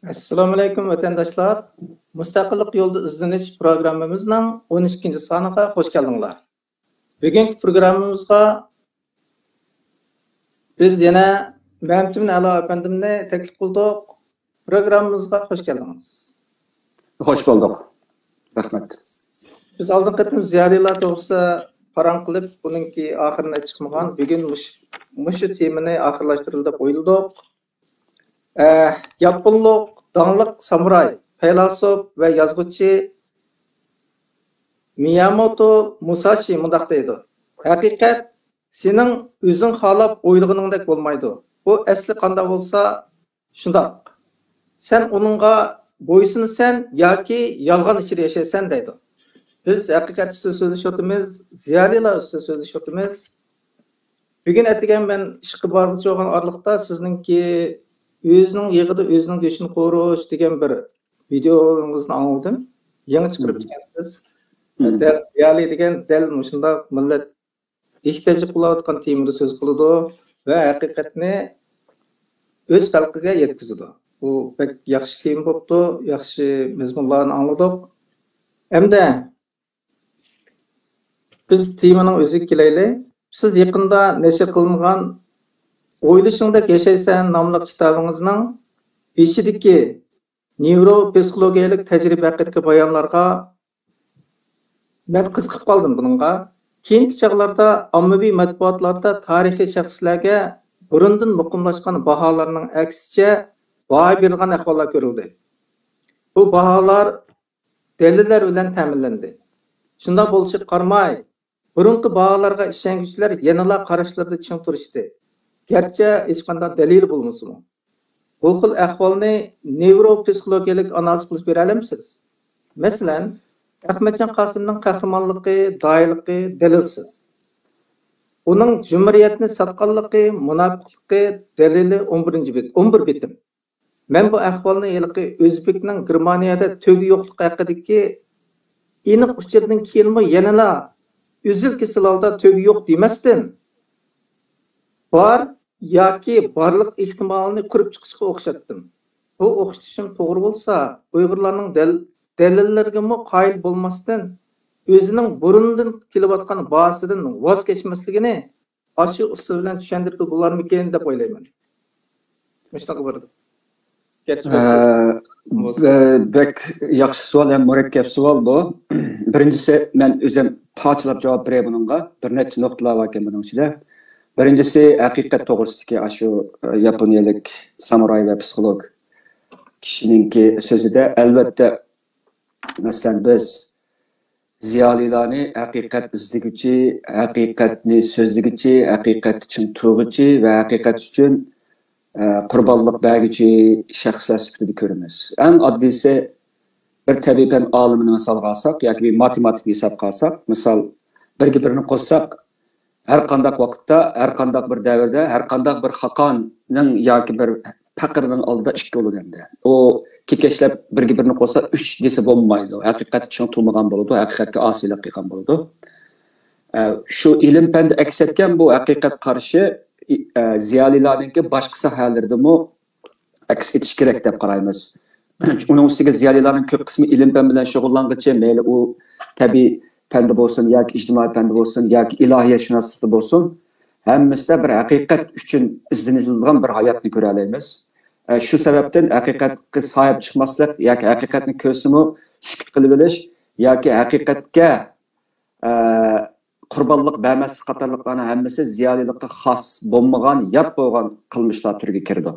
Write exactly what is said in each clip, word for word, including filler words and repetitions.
ئەسسالامۇئەلەيكۇم، ۋەتەنداشلار. مۇستەقىللىق يولىدا ئىزدىنىش پروگراممىمىزنىڭ ئون ئىككىنچى سانىغا خوش كەلدىڭلار. بۈگۈنكى پروگراممىمىزغا بىز يەنە مەمتىمىن ئەلا ئەپەندىمنى تەكلىپ قىلدۇق. پروگراممىمىزغا خوش كەلدىڭىز. خوش بولدۇق. رەھمەت. بىز ئالدىنقى قېتىم زىيالىيلار توغرىسىدا پاراڭ قىلىپ، بۇنىڭكى ئاخىرىنى چىقمىغان. بۈگۈن مۇش-، مۇشۇ تېمىنى ئاخىرلاشتۇرىلى دەپ ئويلىدۇق. ئە، ياپونلۇق داڭلىق سامۇراي، پەيلاسوپ ۋە يازغۇچى مىياموتو مۇساشى مۇنداق دەيدۇ: «ھەقىقەت سېنىڭ ئۆزۈڭ خالاپ ئويلىغىنىڭدەك بولمايدۇ. ئۇ ئەسلى قانداق بولسا، شۇنداق. سەن ئۇنىڭغا بويسۇنىسەن ياكى يالغان ئىچىدە ياشايسەن» دەيدۇ. بىز ھەقىقەت ئۈستىدە سۆزلىشىۋاتىمىز، زىيالىيلار ئۈستىدە سۆزلىشىۋاتىمىز. بۈگۈن ئەتىگەن مەن ئىشقا بارغۇچى بولغان ئارىلىقتا سىزنىڭكى «ئۆزىنىڭ يېغىدا ئۆزىنىڭ گۆشىنى قورۇش» دېگەن بىر ۋىدېئوڭىزنى ئاڭلىدىم. يېڭى چىقىرىپ ئىكەنسىز. دەل زىيالىي دېگەن دەل مۇشۇنداق مىللەت ئېھتىياج قىلىۋاتقان تېمىدا سۆز قىلىدۇ ۋە ھەقىقەتنى ئۆز خەلقىگە يەتكۈزىدۇ. بۇ بەك ياخشى تېما بوپتۇ، ياخشى مەزمۇنلارنى ئاڭلىدۇق. ئەمدى بىز تېمىنىڭ ئۆزىگە كېلەيلى. سىز يېقىندا نەشر قىلىنغان «ئويلىشىڭدەك ياشايسەن» ناملىق كىتابىڭىزنىڭ بېشىدىكى نېۋرو پسىخولوگىيەلىك تەجرىبە ھەققىدىكى بايانلارغا مەن قىزىقىپ قالدىم بۇنىڭغا. كېيىنكى چاغلاردا ئاممىۋى مەتبۇئاتلاردا تارىخىي شەخسلەرگە بۇرۇندىن مۇقىملاشقان باھالارنىڭ ئەكسىچە باھا بېرىلغان ئەھۋاللار كۆرۈلدى. بۇ باھالار دەلىللەر بىلەن تەمىنلەندى. شۇنداق بولۇشىغا قارىماي، بۇرۇنقى باھالارغا ئىشەنگۈچىلەر يەنىلا قاراشلىرىدا چىڭ تۇرۇشتى، گەرچە ھېچقانداق دەلىلى بولمىسىمۇ. بۇ خىل ئەھۋالنى نېۋرو پسىخولوگىيەلىك ئانالىز قىلىپ بېرەلەمسىز؟ مەسىلەن، ئەخمەتجان قاسىمنىڭ قەھرىمانلىقى، داھىيلىقى دەلىلسىز. ئۇنىڭ جۇمھۇرىيەتنى ساتقانلىقى، مۇناپىقلىقى دەلىلى ئون بىرىنچى بېت، ئون بىر بېتىم. مەن بۇ ئەھۋالنى ھېلىقى ئۆزبېكنىڭ گېرمانىيەدە تۆگە يوقلۇقى ھەققىدىكى ئېنىق ئۇچۇردىن كېيىنمۇ يەنىلا ئۈزۈل-كېسىل ھالدا تۆگە يوق دېمەستىن، بار ياكى بارلىق ئېھتىمالىنى قۇرۇپ چىقىشقا ئوخشاتتىم. بۇ ئوخشىتىشىم توغرا بولسا، ئۇيغۇرلارنىڭ دەل-، دەلىللىرىگىمۇ قايىل بولماستىن، ئۆزىنىڭ بۇرۇندىن كېلىۋاتقان باھاسىدىن ۋاز كەچمەسلىكىنى ئاشۇ ئۇسۇل بىلەن چۈشەندۈرگىلى بولارمىكىن دەپ ئويلايمەن. مۇشۇنداق بىر گەپ. ئە، بە-، بەك ياخشى سوئال ھەم مۇرەككەپ سوئال بۇ. بىرىنچىسى، مەن ئۆزۈم پارچىلاپ جاۋاب بېرەي بۇنىڭغا. بىر نەچچە نۇقتىلار باركەن بۇنىڭ ئىچىدە. بىرىنچىسى، ھەقىقەت توغرىسىدىكى ئاشۇ، ئە، ياپونىيەلىك سامۇراي ۋە پسىخولوگ كىشىنىڭكى سۆزىدە، ئەلۋەتتە، مەسىلەن، بىز زىيالىيلارنى ھەقىقەت ئىزدىگۈچى، ھەقىقەتنى سۆزلىگۈچى، ھەقىقەتتە چىڭ تۇرغۇچى ۋە ھەقىقەت ئۈچۈن، ئە، قۇربانلىق بەرگۈچى شەخسلەر سۈپىتىدە كۆرىمىز. ئەڭ ئاددىيسى، بىر تەبىئىي پەن ئالىمىنى مىسالغا ئالساق ياكى بىر ماتېماتىكنى ھېسابقا ئالساق، مىسال، بىرگە بىرنى قوشساق، ھەر قانداق ۋاقىتتا، ھەر قانداق بىر دەۋردە، ھەر قانداق بىر خاقاننىڭ ياكى بىر پەقىرنىڭ ئالدىدا ئىككى بولىدۇ ئەمدى. ئۇ كېكەچلەپ بىرگە بىرنى قوشسا ئۈچ دېسە بولمايدۇ. ھەقىقەت چىڭ تۇرمىغان بولىدۇ، ھەقىقەتكە ئاسىيلىق قىلغان بولىدۇ. ئە، شۇ ئىلىم پەندە ئەكس ئەتكەن بۇ ھەقىقەت قارىشى، ئە، زىيالىيلارنىڭكى باشقا ساھەلىرىدىمۇ ئەكس ئېتىشى كېرەك دەپ قارايمىز. ئۇنىڭ ئۈستىگە زىيالىيلارنىڭ كۆپ قىسمى ئىلىم پەن بىلەن شۇغۇللانغۇچى، مەيلى ئۇ تەبىئىي پەندە بولسۇن ياكى ئىجتىمائىي پەندە بولسۇن ياكى ئىلاھىيەتشۇناسلىقتا بولسۇن، ھەممىسىدە بىر ھەقىقەت ئۈچۈن ئىزدىنىلىدىغان بىر ھاياتنى كۆرەلەيمىز. ئە، شۇ سەۋەبتىن ھەقىقەتكە ساھىب چىقماسلىق ياكى ھەقىقەتنى كۆرسىمۇ سۈكۈت قىلىۋېلىش ياكى ھەقىقەتكە، ئە، قۇربانلىق بەرمەسلىك قاتارلىقلارنىڭ ھەممىسى زىيالىيلىققا خاس بولمىغان، يات بولغان قىلمىشلار تۈرىگە كىرىدۇ.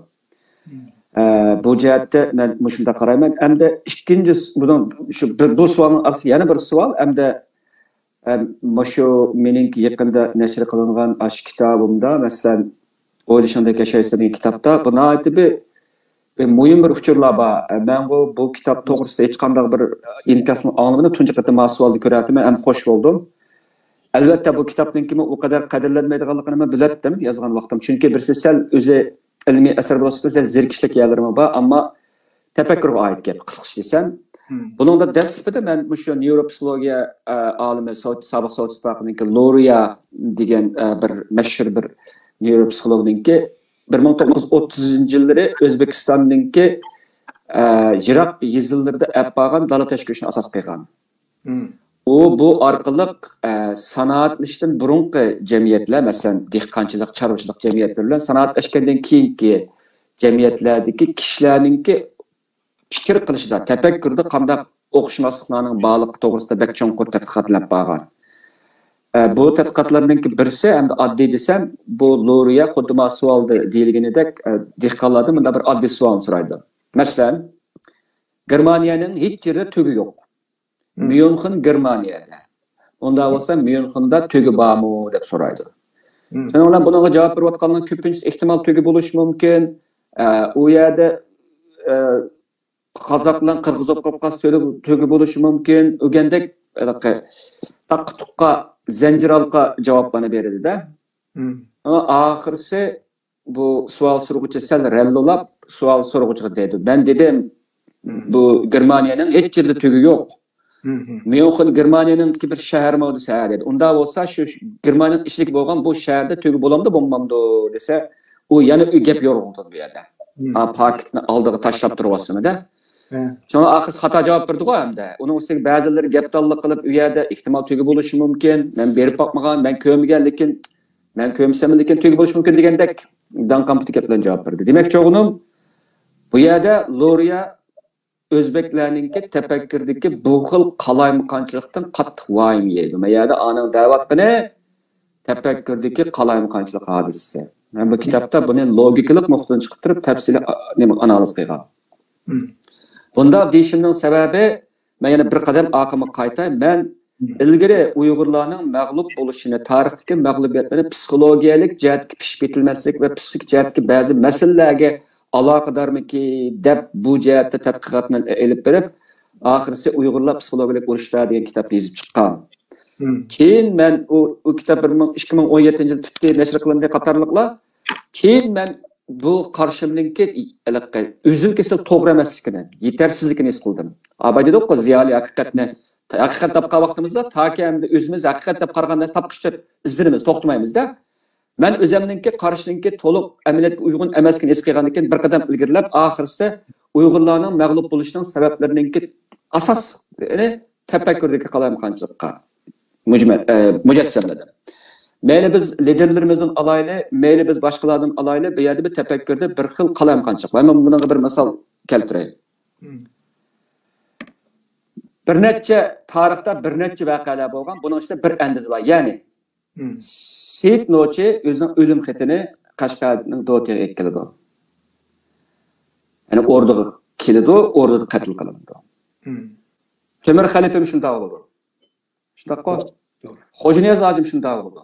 ئە، بۇ جەھەتتە مەن مۇشۇنداق قارايمەن. ئەمدى ئىككىنچى س-، بۇنىڭ شۇ بىر، بۇ سوئالنىڭ ئارىسىدا يەنە بىر سوئال. ئەمدى، ئە، مۇشۇ مېنىڭكى يېقىندا نەشر قىلىنغان ئاشۇ كىتابىمدا، مەسىلەن، «ئويلىشىڭدەك ياشايسەن» دېگەن كىتابتا بۇ ناھايىتى بىر، بىر مۇھىم بىر ئۇچۇرلار بار. ئە، مەنغۇ بۇ كىتاب توغرىسىدا ھېچقانداق بىر ئىنكاسنى ئاڭلىمىدىم. تۇنجى قېتىم مانا سوئالنى كۆرۈۋاتىمەن، ھەم خوش بولدۇم. ئەلۋەتتە، بۇ كىتابنىڭكىمۇ ئۇ قەدەر قەدىرلەنمەيدىغانلىقىنى مەن بىلەتتىم يازغان ۋاقتىم. چۈنكى بىرسى سەل ئۆزى ئىلمىي ئەسەر بولسىمۇ سەل زېرىكىشلىك يەرلىرىمۇ بار، ئەمما تەپەككۇرغا ئائىت گەپ، قىسقىچە دېسەم. بۇنىڭدا دەسلىپىدە مەن مۇشۇ نېۋروپسىخولوگىيە، ئە، ئالىمى، سوۋېت، سابىق سوۋېت ئىتتىپاقىنىڭكى لورىيا دېگەن، ئە، بىر مەشھۇر بىر نېۋروپسىخولوگنىڭكى بىر مىڭ توققۇز يۈز ئوتتۇزىنچى يىللىرى ئۆزبېكىستاننىڭكى ئە، يىراق يېزىلىرىدا ئەپ بارغان دالا تەشكۈلىشىنى ئاساس قىلغان. ئۇ بۇ ئارقىلىق، ئە، سانائەتلىشىشتىن بۇرۇنقى جەمئىيەتلەر، مەسىلەن، دېھقانچىلىق، چارۋىچىلىق جەمئىيەتلىرى بىلەن سانائەتلەشكەندىن كېيىنكى جەمئىيەتلەردىكى كىشىلەرنىڭكى پىكىر قىلىشىدا، تەپەككۇردا قانداق ئوخشىماسلىقلارنىڭ بارلىقى توغرىسىدا بەك چوڭقۇر تەتقىقات ئېلىپ بارغان. ئە، بۇ تەتقىقاتلارنىڭكى بىرسى، ئەمدى ئاددىي دېسەم، بۇ لورىيە خۇددى ما سوئالدا دېيىلگىنىدەك، ئە، دېھقانلاردىن مۇنداق بىر ئاددىي سوئالنى سورايدۇ. مەسىلەن، گېرمانىيەنىڭ ھېچ يېرىدە تۆگە يوق. ميۇنخېن گېرمانىيەدە. ئۇنداق بولسا ميۇنخېندا تۆگە بارمۇ دەپ سورايدۇ. شۇنىڭ بىلەن بۇنىڭغا جاۋاب بېرىۋاتقانلارنىڭ كۆپىنچىسى ئېھتىمال تۆگە بولۇشى مۇمكىن. ئە، ئۇ يەردە، ئە، قازاق بىلەن قىرغىز بولۇپ قالسا تۆگە، تۆگە بولۇشى مۇمكىن. ئۆگەندەك، ھېلىقى تاققا تۇققا، زەنجىر ھالقا جاۋابلارنى بېرىدۇ-دە. ئەمما ئاخىرسى بۇ سوئال سورىغۇچى سەل رەنلۇلاپ، سوئال سورىغۇچىغا دەيدۇ، مەن دېدىم، بۇ گېرمانىيەنىڭ ھېچ يېرىدە تۆگە يوق. ميۇنخېن گېرمانىيەنىڭكى بىر شەھەرمۇ دېسە، ھە دېدى. ئۇنداق بولسا شۇ، شۇ گېرمانىيەنىڭ ئىچىدىكى بولغان بۇ شەھەردە تۆگە بولامدۇ، بولمامدۇ دېسە، ئۇ يەنە گەپ يورغىلىتىدۇ بۇ يەردە. ئا، پاكىتنى ئالدىغا تاشلاپ تۇرۇۋاتسىمۇ-دە. شۇڭا ئاخىرسى خاتا جاۋاب بېرىدىغۇ ئەمدى. ئۇنىڭ ئۈستىگە بەزىلىرى گەپدانلىق قىلىپ، ئۇ يەردە ئېھتىمال تۆگە بولۇشى مۇمكىن، مەن بېرىپ باقمىغان، مەن كۆرمىگەن، لېكىن مەن كۆرمىسەممۇ، لېكىن تۆگە بولۇشى مۇمكىن دېگەندەك داڭقان پۇتى گەپ بىلەن جاۋاب بەردى. دېمەكچى بولغىنىم، بۇ يەردە لورىيە ئۆزبەكلەرنىڭكى تەپەككۇردىكى بۇ خىل قالايمىقانچىلىقتىن قاتتىق ۋايىم يەيدۇ. مەن يەردە ئانىڭ دەۋاتقىنى تەپەككۇردىكى قالايمىقانچىلىق ھادىسىسى. مەن بۇ كىتابتا بۇنى لوگىكىلىق نۇقتىدىن چىقىپ تۇرۇپ تەپسىلىي، ئا، نېمە، ئانالىز قىلغان. بۇنداق دېيىشىمنىڭ سەۋەبى، مەن يەنە بىر قەدەم ئارقىمغا قايتاي. مەن ئىلگىرى ئۇيغۇرلارنىڭ مەغلۇپ بولۇشىنى، تارىختىكى مەغلۇبىيەتلىرىنى پسىخولوگىيەلىك جەھەتتىكى پىشىپ يېتىلمەسلىك ۋە پسىخىك جەھەتتىكى بەزى مەسىلىلەرگە ئالاقىدارمىكى دەپ، بۇ جەھەتتە تەتقىقاتنى ئېلىپ بېرىپ، ئاخىرسى ئۇيغۇرلار پسىخولوگىيەلىك ئۇرۇشتا دېگەن كىتابنى يېزىپ چىققان. كېيىن مەن ئۇ، ئۇ كىتاب بىر مىڭ، ئىككى مىڭ ئون يەتتىنچى يىل پۈتتى، نەشر قىلىندى قاتارلىقلار. كېيىن مەن بۇ قارىشىمنىڭكى ھېلىقى ئۈزۈل-كېسىل توغرا ئەمەسلىكىنى، يېتەرسىزلىكىنى ھېس قىلدىم. ئاباي دېدۇققۇ، زىيالىي ھەقىقەتنى، ھەقىقەت تاپقان ۋاقتىمىزدا تاكى ئەمدى ئۆزىمىز ھەقىقەت دەپ قارىغان نەرسە تاپقۇچە ئىزدىنىمىز، توختىمايمىز-دە. مەن ئۆزەمنىڭكى قارىشىنىڭكى تولۇق ئەمەلىيەتكە ئۇيغۇن ئەمەسلىكىنى ھېس قىلغاندىن كېيىن بىر قەدەم ئىلگىرىلەپ، ئاخىرسى ئۇيغۇرلارنىڭ مەغلۇپ بولۇشىنىڭ سەۋەبلىرىنىڭكى ئاساس، يەنى تەپەككۇردىكى قالايمىقانچىلىققا مۇجمە-، ئە، مۇجەسسەملىدىم. مەيلى بىز لىدېرلىرىمىزدىن ئالايلى، مەيلى بىز باشقىلاردىن ئالايلى، بۇ يەردە بىر تەپەككۇردە بىر خىل قالايمىقانچىلىق بار. مەن بۇنىڭغا بىر مىسال كەلتۈرەي. بىر نەچچە، تارىختا بىر نەچچە ۋەقەلەر بولغان، بۇنىڭ ئىچىدە بىر ئەندىزە بار. يەنى، سېيىت نوچى ئۆزىنىڭ ئۆلۈم خېتىنى قەشقەرنىڭ دوتىيىغا ئېلىپ كېلىدۇ. يەنى ئوردىغا كېلىدۇ، ئوردىدا قەتل قىلىنىدۇ. تۆمۈر خەلىپىمۇ شۇنداق بولىدۇ. شۇنداققۇ؟ توغرا. خوجانىياز ھاجىم شۇنداق بولىدۇ.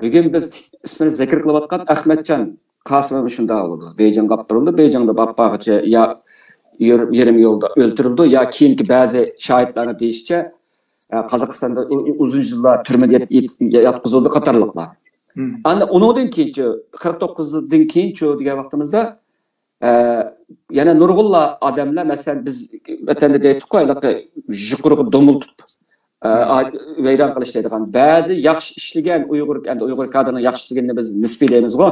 بۈگۈن بىز ئىسمىنى زىكىر قىلىۋاتقان ئەخمەتجان قاسىموۋ شۇنداق بولىدۇ. بېيجىڭغا ئاپىرىلىدۇ، بېيجىڭدا ئاپارغۇچە يا يېرىم، يېرىم يولدا ئۆلتۈرۈلىدۇ، يا كېيىنكى بەزى شاھىتلارنىڭ دېيىشىچە، ئە، قازاقىستاندا ئۇ-، ئۇ-، ئۇزۇن يىللار تۈرمىدە يات-، يات-، ياتقۇزۇلدى قاتارلىقلار. ئاندىن ئۇنىڭدىن كېيىنچۇ، قىرىق توققۇزدىن كېيىنچۇ دېگەن ۋاقتىمىزدا، ئە، يەنە نۇرغۇنلا ئادەملەر، مەسىلەن، بىز ۋەتەندە دەيتتۇققۇ، ھېلىقى يۇقىرىغا دومۇلتۇپ، ئە، ۋەيران قىلىش دەيدىغان، بەزى ياخشى ئىشلىگەن ئۇيغۇر، ئەمدى ئۇيغۇر كادىرنىڭ ياخشى ئىشلىگىنىنى بىز نىسپىي دەيمىزغۇ.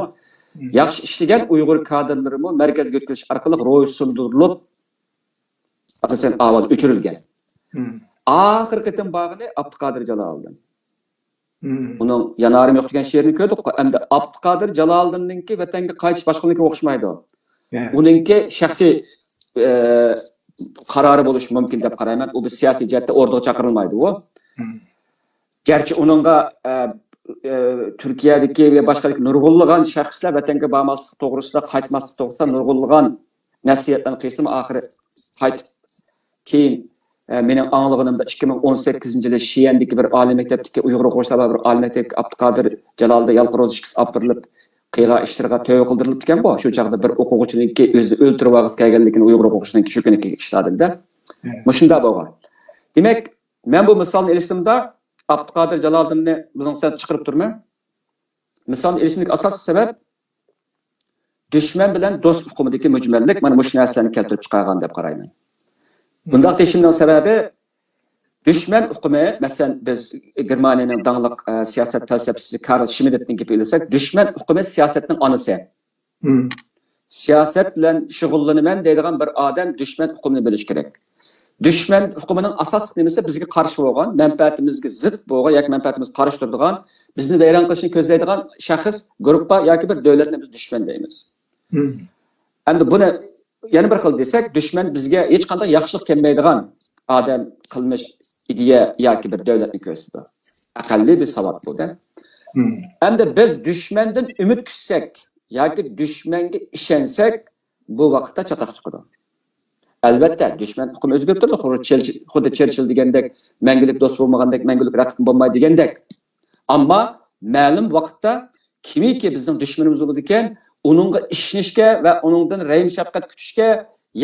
ياخشى ئىشلىگەن ئۇيغۇر كادىرلىرىمۇ مەركەزگە يۆتكىلىش ئارقىلىق روھى سۇندۇرۇلۇپ، ئاساسەن ئاۋاز ئۆچۈرۈلگەن. ئاخىرقى قېتىم بارغىنى ئابدۇقادىر جالالىدىن. ئۇنىڭ يانارىم يوق دېگەن شېئىرىنى كۆردۇققۇ. ئەمدى ئابدۇقادىر جالالىدىننىڭكى ۋەتەنگە قايتىش باشقىنىڭكىگە ئوخشىمايدۇ. ئۇنىڭكى شەخسىي، ئە، قارارى بولۇشى مۇمكىن دەپ قارايمەن. ئۇ بىر سىياسىي جەھەتتە ئوردىغا چاقىرىلمايدۇ ئۇ. گەرچە ئۇنىڭغا، ئە، ئە، تۈركىيەدىكى ۋە باشقىدىكى نۇرغۇنلىغان شەخسلەر ۋەتەنگە بارماسلىق توغرىسىدا، قايتماسلىق توغرىسىدا نۇرغۇنلىغان نەسىھەتلەرنى قىلسىمۇ، ئاخىرى قايتىپ، كېيىن، ئە، مېنىڭ ئاڭلىغىنىمدا، ئىككى مىڭ ئون سەككىزىنچى يىلى شىئەندىكى بىر ئالىي مەكتەپتىكى ئۇيغۇر ئوقۇغۇچىلار بار، بىر ئالىي مەكتەپكە ئابدۇقادىر جالالىدىن يالقۇن روزى ئىككىسى ئاپىرىلىپ، قىلغان ئىشلىرىغا تەۋبە قىلدۇرۇلۇپتىكەنغۇ. شۇ چاغدا بىر ئوقۇغۇچىنىڭكى ئۆزىنى ئۆلتۈرۈۋالغۇسى كەلگەنلىكىنى ئۇيغۇر ئوقۇغۇچىنىڭكى شۇ كۈنى ئىشلەردىن-دە. مۇشۇنداق بولغان. دېمەك، مەن بۇ مىسالنى ئېلىشىمدا ئابدۇقادىر جالالىدىننى بۇنىڭ سەن چىقىرىپ تۇرىمەن. مىسالنى ئېلىشىمدىكى ئاساسلىق سەۋەب دۈشمەن بىلەن دوست ئۇقۇمىدىكى مۈجمەللىك مانا مۇشۇ نەرسىلەرنى كەلتۈرۈپ چىقارغان دەپ قارايمەن. بۇنداق دېيىشىمنىڭ سەۋەبى، دۈشمەن ئۇقۇمى، مەسىلەن، بىز گېرمانىيەنىڭ داڭلىق، ئە، سىياسەت پەلسەپىچىسى كارل شمىدتنىڭ گېپىگە ئېلىساق، دۈشمەن ئۇقۇمى سىياسەتنىڭ ئانىسى. سىياسەت بىلەن شۇغۇللىنىمەن دەيدىغان بىر ئادەم دۈشمەن ئۇقۇمىنى بىلىشى كېرەك. دۈشمەن ئۇقۇمىنىڭ ئاساسلىق نېمىسى؟ بىزگە قارشى بولغان، مەنپەئەتىمىزگە زىت بولغان ياكى مەنپەئەتىمىزگە قارشى تۇرىدىغان، بىزنى ۋەيران قىلىشنى كۆزلەيدىغان شەخس، گۇرۇپپا ياكى بىر دۆلەتنى بىز دۈشمەن دەيمىز. ئەمدى بۇنى يەنە بىر خىل دېسەك، دۈشمەن بىزگە ھېچقانداق ياخشىلىق كەلمەيدىغان ئادەم، قىلمىش، ئىدىيە ياكى بىر دۆلەتنى كۆرسىتىدۇ. ئەقەللىي بىر ساۋات بۇ-دە. ئەمدى بىز دۈشمەندىن ئۈمىد كۈتسەك ياكى دۈشمەنگە ئىشەنسەك، بۇ ۋاقىتتا چاتاق چىقىدۇ. ئەلۋەتتە، دۈشمەن ئۇقۇمى ئۆزگىرىپ تۇرىدۇ. خۇددى چېرچىل، خۇددى چېرچىل دېگەندەك، مەڭگۈلۈك دوست بولمىغاندەك، مەڭگۈلۈك رەقىب بولمايدۇ دېگەندەك. ئەمما مەلۇم ۋاقىتتا كىمكى بىزنىڭ دۈشمىنىمىز بولىدىكەن، ئۇنىڭغا ئىشىنىشكە ۋە ئۇنىڭدىن رەھىم-شەپقەت كۈتۈشكە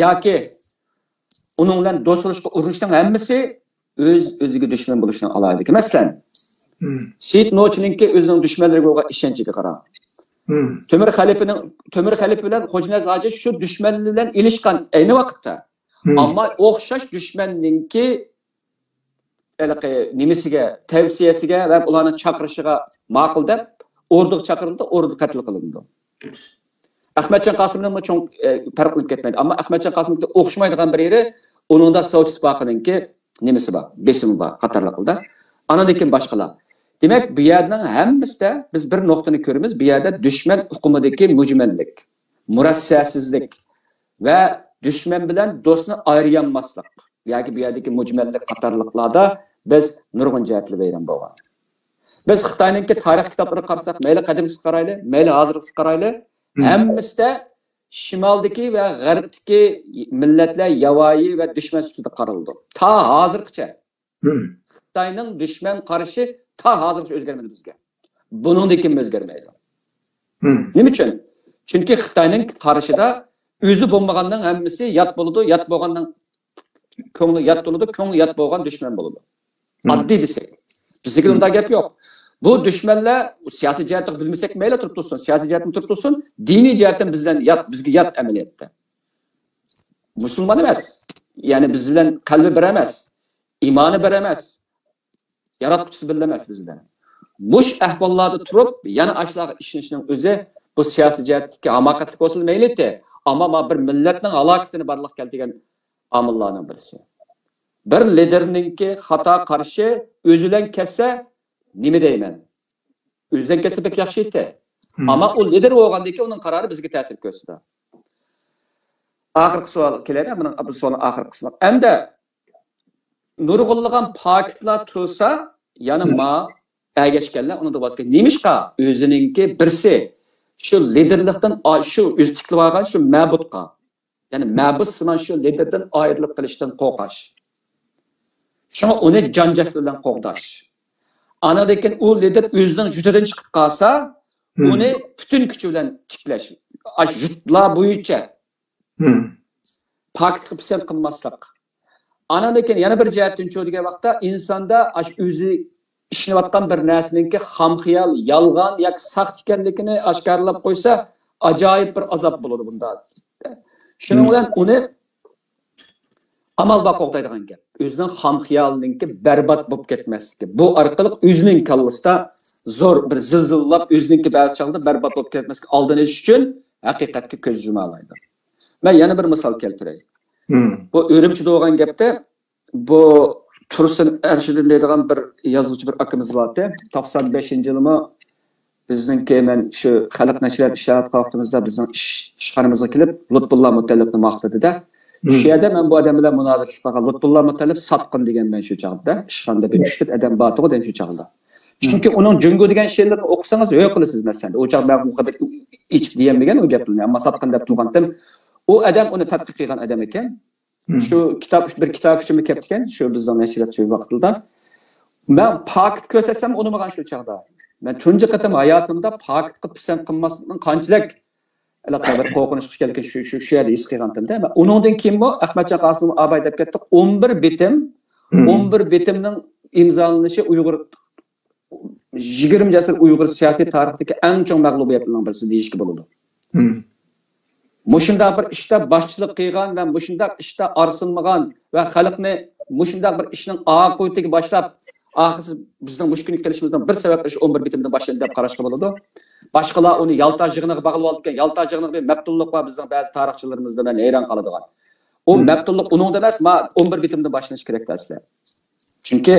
ياكى ئۇنىڭ بىلەن دوست بولۇشقا ئۇرۇنۇشنىڭ ھەممىسى ئۆز-ئۆزىگە دۈشمەن بولۇشنىڭ ئالاھىدىلىكى. مەسىلەن، سېيىت نوچىنىڭكى ئۆزىنىڭ دۈشمەنلىرىگە بولغان ئىشەنچىگە قاراڭ. تۆمۈر خەلىپىنىڭ، تۆمۈر خەلىپە بىلەن خوجانىياز ھاجى شۇ دۈشمەنلەر بىلەن ئېلىشقان ئەينى ۋاقىتتا. ئەمما ئوخشاش دۈشمەننىڭكى ھېلىقى نېمىسىگە، تەۋسىيەسىگە ۋە ئۇلارنىڭ چاقىرىشىغا ماقۇل دەپ ئوردىغا چاقىرىلىدۇ، ئوردىدا قەتل قىلىنىدۇ. ئەخمەتجان قاسىمنىڭمۇ چوڭ، ئە، پەرق قىلىپ كەتمەيدۇ. ئەمما ئەخمەتجان قاسىمنىڭكى ئوخشىمايدىغان بىر يېرى، ئۇنىڭدا سوۋېت ئىتتىپاقىنىڭكى نېمىسى بار، بېسىمى بار قاتارلىقلار. ئانىڭدىن كېيىن باشقىلار. دېمەك، بۇ يەرنىڭ ھەممىسىدە بىز بىر نۇقتىنى كۆرىمىز، بۇ يەردە دۈشمەن ئۇقۇمىدىكى مۈجمەللىك، مۇرەسسەسىزلىك ۋە دۈشمەن بىلەن دوستنى ئايرىيالماسلىق ياكى بۇ يەردىكى مۈجمەللىك قاتارلىقلاردا بىز نۇرغۇن جەھەتلەر ۋەيران بولغان. بىز خىتاينىڭكى تارىخ كىتابلىرىغا قارىساق، مەيلى قەدىمكىسىگە قارايلى، مەيلى ھازىرقىسىگە قارايلى، ھەممىسىدە شىمالدىكى ۋە غەربتىكى مىللەتلەر ياۋايى ۋە دۈشمەن سۈپىتىدە قارىلىدۇ. تا ھازىرغىچە. خىتاينىڭ دۈشمەن قارىشى تا ھازىرغىچە ئۆزگەرمىدى بىزگە. بۇنىڭدىن كېيىن ئۆزگەرمەيدۇ. نېمە ئۈچۈن؟ چۈنكى خىتاينىڭ قارىشىدا ئۆزى بولمىغاننىڭ ھەممىسى يات بولىدۇ، يات بولغاننىڭ كۆڭلى يات بولىدۇ، كۆڭلى يات بولغان دۈشمەن بولىدۇ. ئاددىي دېسەك. بىزدىكى ئۇنداق گەپ يوق. بۇ دۈشمەنلەر سىياسىي جەھەتتە بىلمىسەك مەيلى تۇرۇپ تۇرسۇن، سىياسىي جەھەتتىن تۇرۇپ تۇرسۇن، دىنىي جەھەتتىن بىزدىن يات، بىزگە يات ئەمەلىيەتتە. مۇسۇلمان ئەمەس. يەنى بىز بىلەن قەلبى بىر ئەمەس. ئىمانى بىر ئەمەس. ياراتقۇچىسى بىللە ئەمەس بىز بىلەن. مۇش ئەھۋاللاردا تۇرۇپ، يەنە ئاشۇلارغا ئىشىنىشنىڭ ئۆزى بۇ سىياسىي جەھەتتىكى ھاماقەتلىك بولسىلا مەيلى، ئەمما ما بىر مىللەتنىڭ ھالاكىتىنى بارلىققا كەلتۈرگەن ئامىللارنىڭ بىرسى. بىر لىدېرنىڭكى خاتا قارىشى ئۆزى بىلەن كەتسە، نېمە دەيمەن؟ ئۆزى بىلەن كەتسە بەك ياخشى ئىدى. ئەمما ئۇ لىدېر بولغاندىن كېيىن ئۇنىڭ قارارى بىزگە تەسىر كۆرسىتىدۇ. ئاخىرقى سوئال كېلەيدۇ، مانا بۇ سوئالنىڭ ئاخىرقى قىسمى. ئەمدى نۇرغۇنلىغان پاكىتلار تۇرسا، يەنە ما ئەگەشكەنلەر ئۇنىڭدىن ۋاز كەچ. نېمىشقا؟ ئۆزىنىڭكى بىرسى شۇ لىدېرلىقتىن ئا-، شۇ ئۆزى تىكلىۋالغان شۇ مەبۇدقا، يەنى مەبۇدسىمان شۇ لىدېردىن ئايرىلىپ قېلىشتىن قورقاش. شۇڭا ئۇنى جان-جەھلى بىلەن قوغداش. ئانىڭدىن كېيىن ئۇ لىدېر ئۆزىنىڭ جۇتىدىن چىقىپ قالسا، ئۇنى پۈتۈن كۈچى بىلەن تىكلەش. ئاشۇ جۇتلار بويىچە پاكىتقا پىسەنت قىلماسلىق. ئانىڭدىن كېيىن يەنە بىر جەھەتتىن چۇ دېگەن ۋاقىتتا ئىنساندا ئاشۇ ئۆزى ئىشىنىۋاتقان بىر نەرسىنىڭكى خام خىيال، يالغان ياكى ساختا ئىكەنلىكىنى ئاشكارىلاپ قويسا، ئاجايىپ بىر ئازاب بولىدۇ بۇندا. شۇنىڭ بىلەن ئۇنى ئامال بار قوغدايدىغان گەپ. ئۆزىنىڭ خام خىيالىنىڭكى بەربات بولۇپ كەتمەسلىكى. بۇ ئارقىلىق ئۆزىنىڭ كاللىسىدا زور بىر زىلزىلىلاپ، ئۆزىنىڭكى بەزى چاغدا بەربات بولۇپ كەتمەسلىكى ئالدىنى ئېلىش ئۈچۈن ھەقىقەتكە كۆز يۇمالايدۇ. مەن يەنە بىر مىسال كەلتۈرەي. بۇ ئۈرۈمچىدە بولغان گەپتە، بۇ تۇرسۇن ئەرشىدىن دەيدىغان بىر يازغۇچى بىر ئاكىمىز بارتى. توقسان بەشىنچى يىلىمۇ بىزنىڭكى، مەن شۇ خەلق نەشرىيات ئىشلەۋاتقان ۋاقتىمىزدا بىزنىڭ ئىش، ئىشخانىمىزغا كېلىپ لۇتپۇللا مۇتەللىپنى ماختىدى-دە. شۇ يەردە مەن بۇ ئادەم بىلەن مۇنازىرىلىشىپ قالغان. لۇتپۇللا مۇتەللىپ ساتقىن دېگەن مەن شۇ چاغدا. ئىشخانىدا بىر ئۈچ تۆت ئادەم بارتىغۇ دەيمەن شۇ چاغدا. چۈنكى ئۇنىڭ جۇڭگو دېگەن شېئىرلىرىنى ئوقۇسىڭىز ھۆ قىلىسىز مەسىلەن. ئۇ چاغدا مەن ئۇ قەدەر ئېچىپ دېيەلمىگەن ئۇ گەپلىرىنى. ئەمما ساتقىن دەپ تۇرغانتىم. ئۇ ئادەم ئۇنى تەتقىق قىلغان ئادەم ئىكەن. شۇ كىتاب، بىر كىتاب ئۈچۈنمۇ كەپتىكەن، شۇ بىزنىڭ نەشرىيات شۇ ۋاقتىدا. مەن پاكىت كۆرسەتسەم ئۇنىمىغان شۇ چاغدا. مەن تۇنجى قېتىم ھاياتىمدا پاكىتقا پىسەنت قىلماسلىقنىڭ قانچىلىك ھېلىقى بىر قورقۇنچلۇق ئىكەنلىكىنى شۇ، شۇ، شۇ يەردە ھېس قىلغانتىم-دە. مەن ئۇنىڭدىن كېيىنمۇ ئەخمەتجان قاسىم ئاباي دەپ كەتتۇق. ئون بىر بېتىم، ئون بىر بېتىمنىڭ ئىمزالىنىشى ئۇيغۇر يىگىرمىنچى ئەسىر ئۇيغۇر سىياسىي تارىخىدىكى ئەڭ چوڭ مەغلۇبىيەتلىرىنىڭ بىرسى دېيىشكە بولىدۇ. مۇشۇنداق بىر ئىشتا باشچىلىق قىلغان ۋە مۇشۇنداق ئىشتا ئارىسىنمىغان ۋە خەلقنى مۇشۇنداق بىر ئىشنىڭ ئاقىۋىتىگە باشلاپ، ئاخىرسى بىزنىڭ مۇشۇ كۈنگە كېلىشىمىزنىڭ بىر سەۋەبى شۇ ئون بىر بىتىمدىن باشلىدى دەپ قاراشقا بولىدۇ. باشقىلار ئۇنى يالتا يىغىنىغا باغلىۋالىدىكەن. يالتا يىغىنىغا بىر مەپتۇنلۇق بار بىزنىڭ بەزى تارىخچىلىرىمىزدا، مەن ھەيران قالىدىغان. ئۇ مەپتۇنلۇق ئۇنىڭدا ئەمەس، ما ئون بىر بىتىمدىن باشلىنىشى كېرەكتى ئەسلى. چۈنكى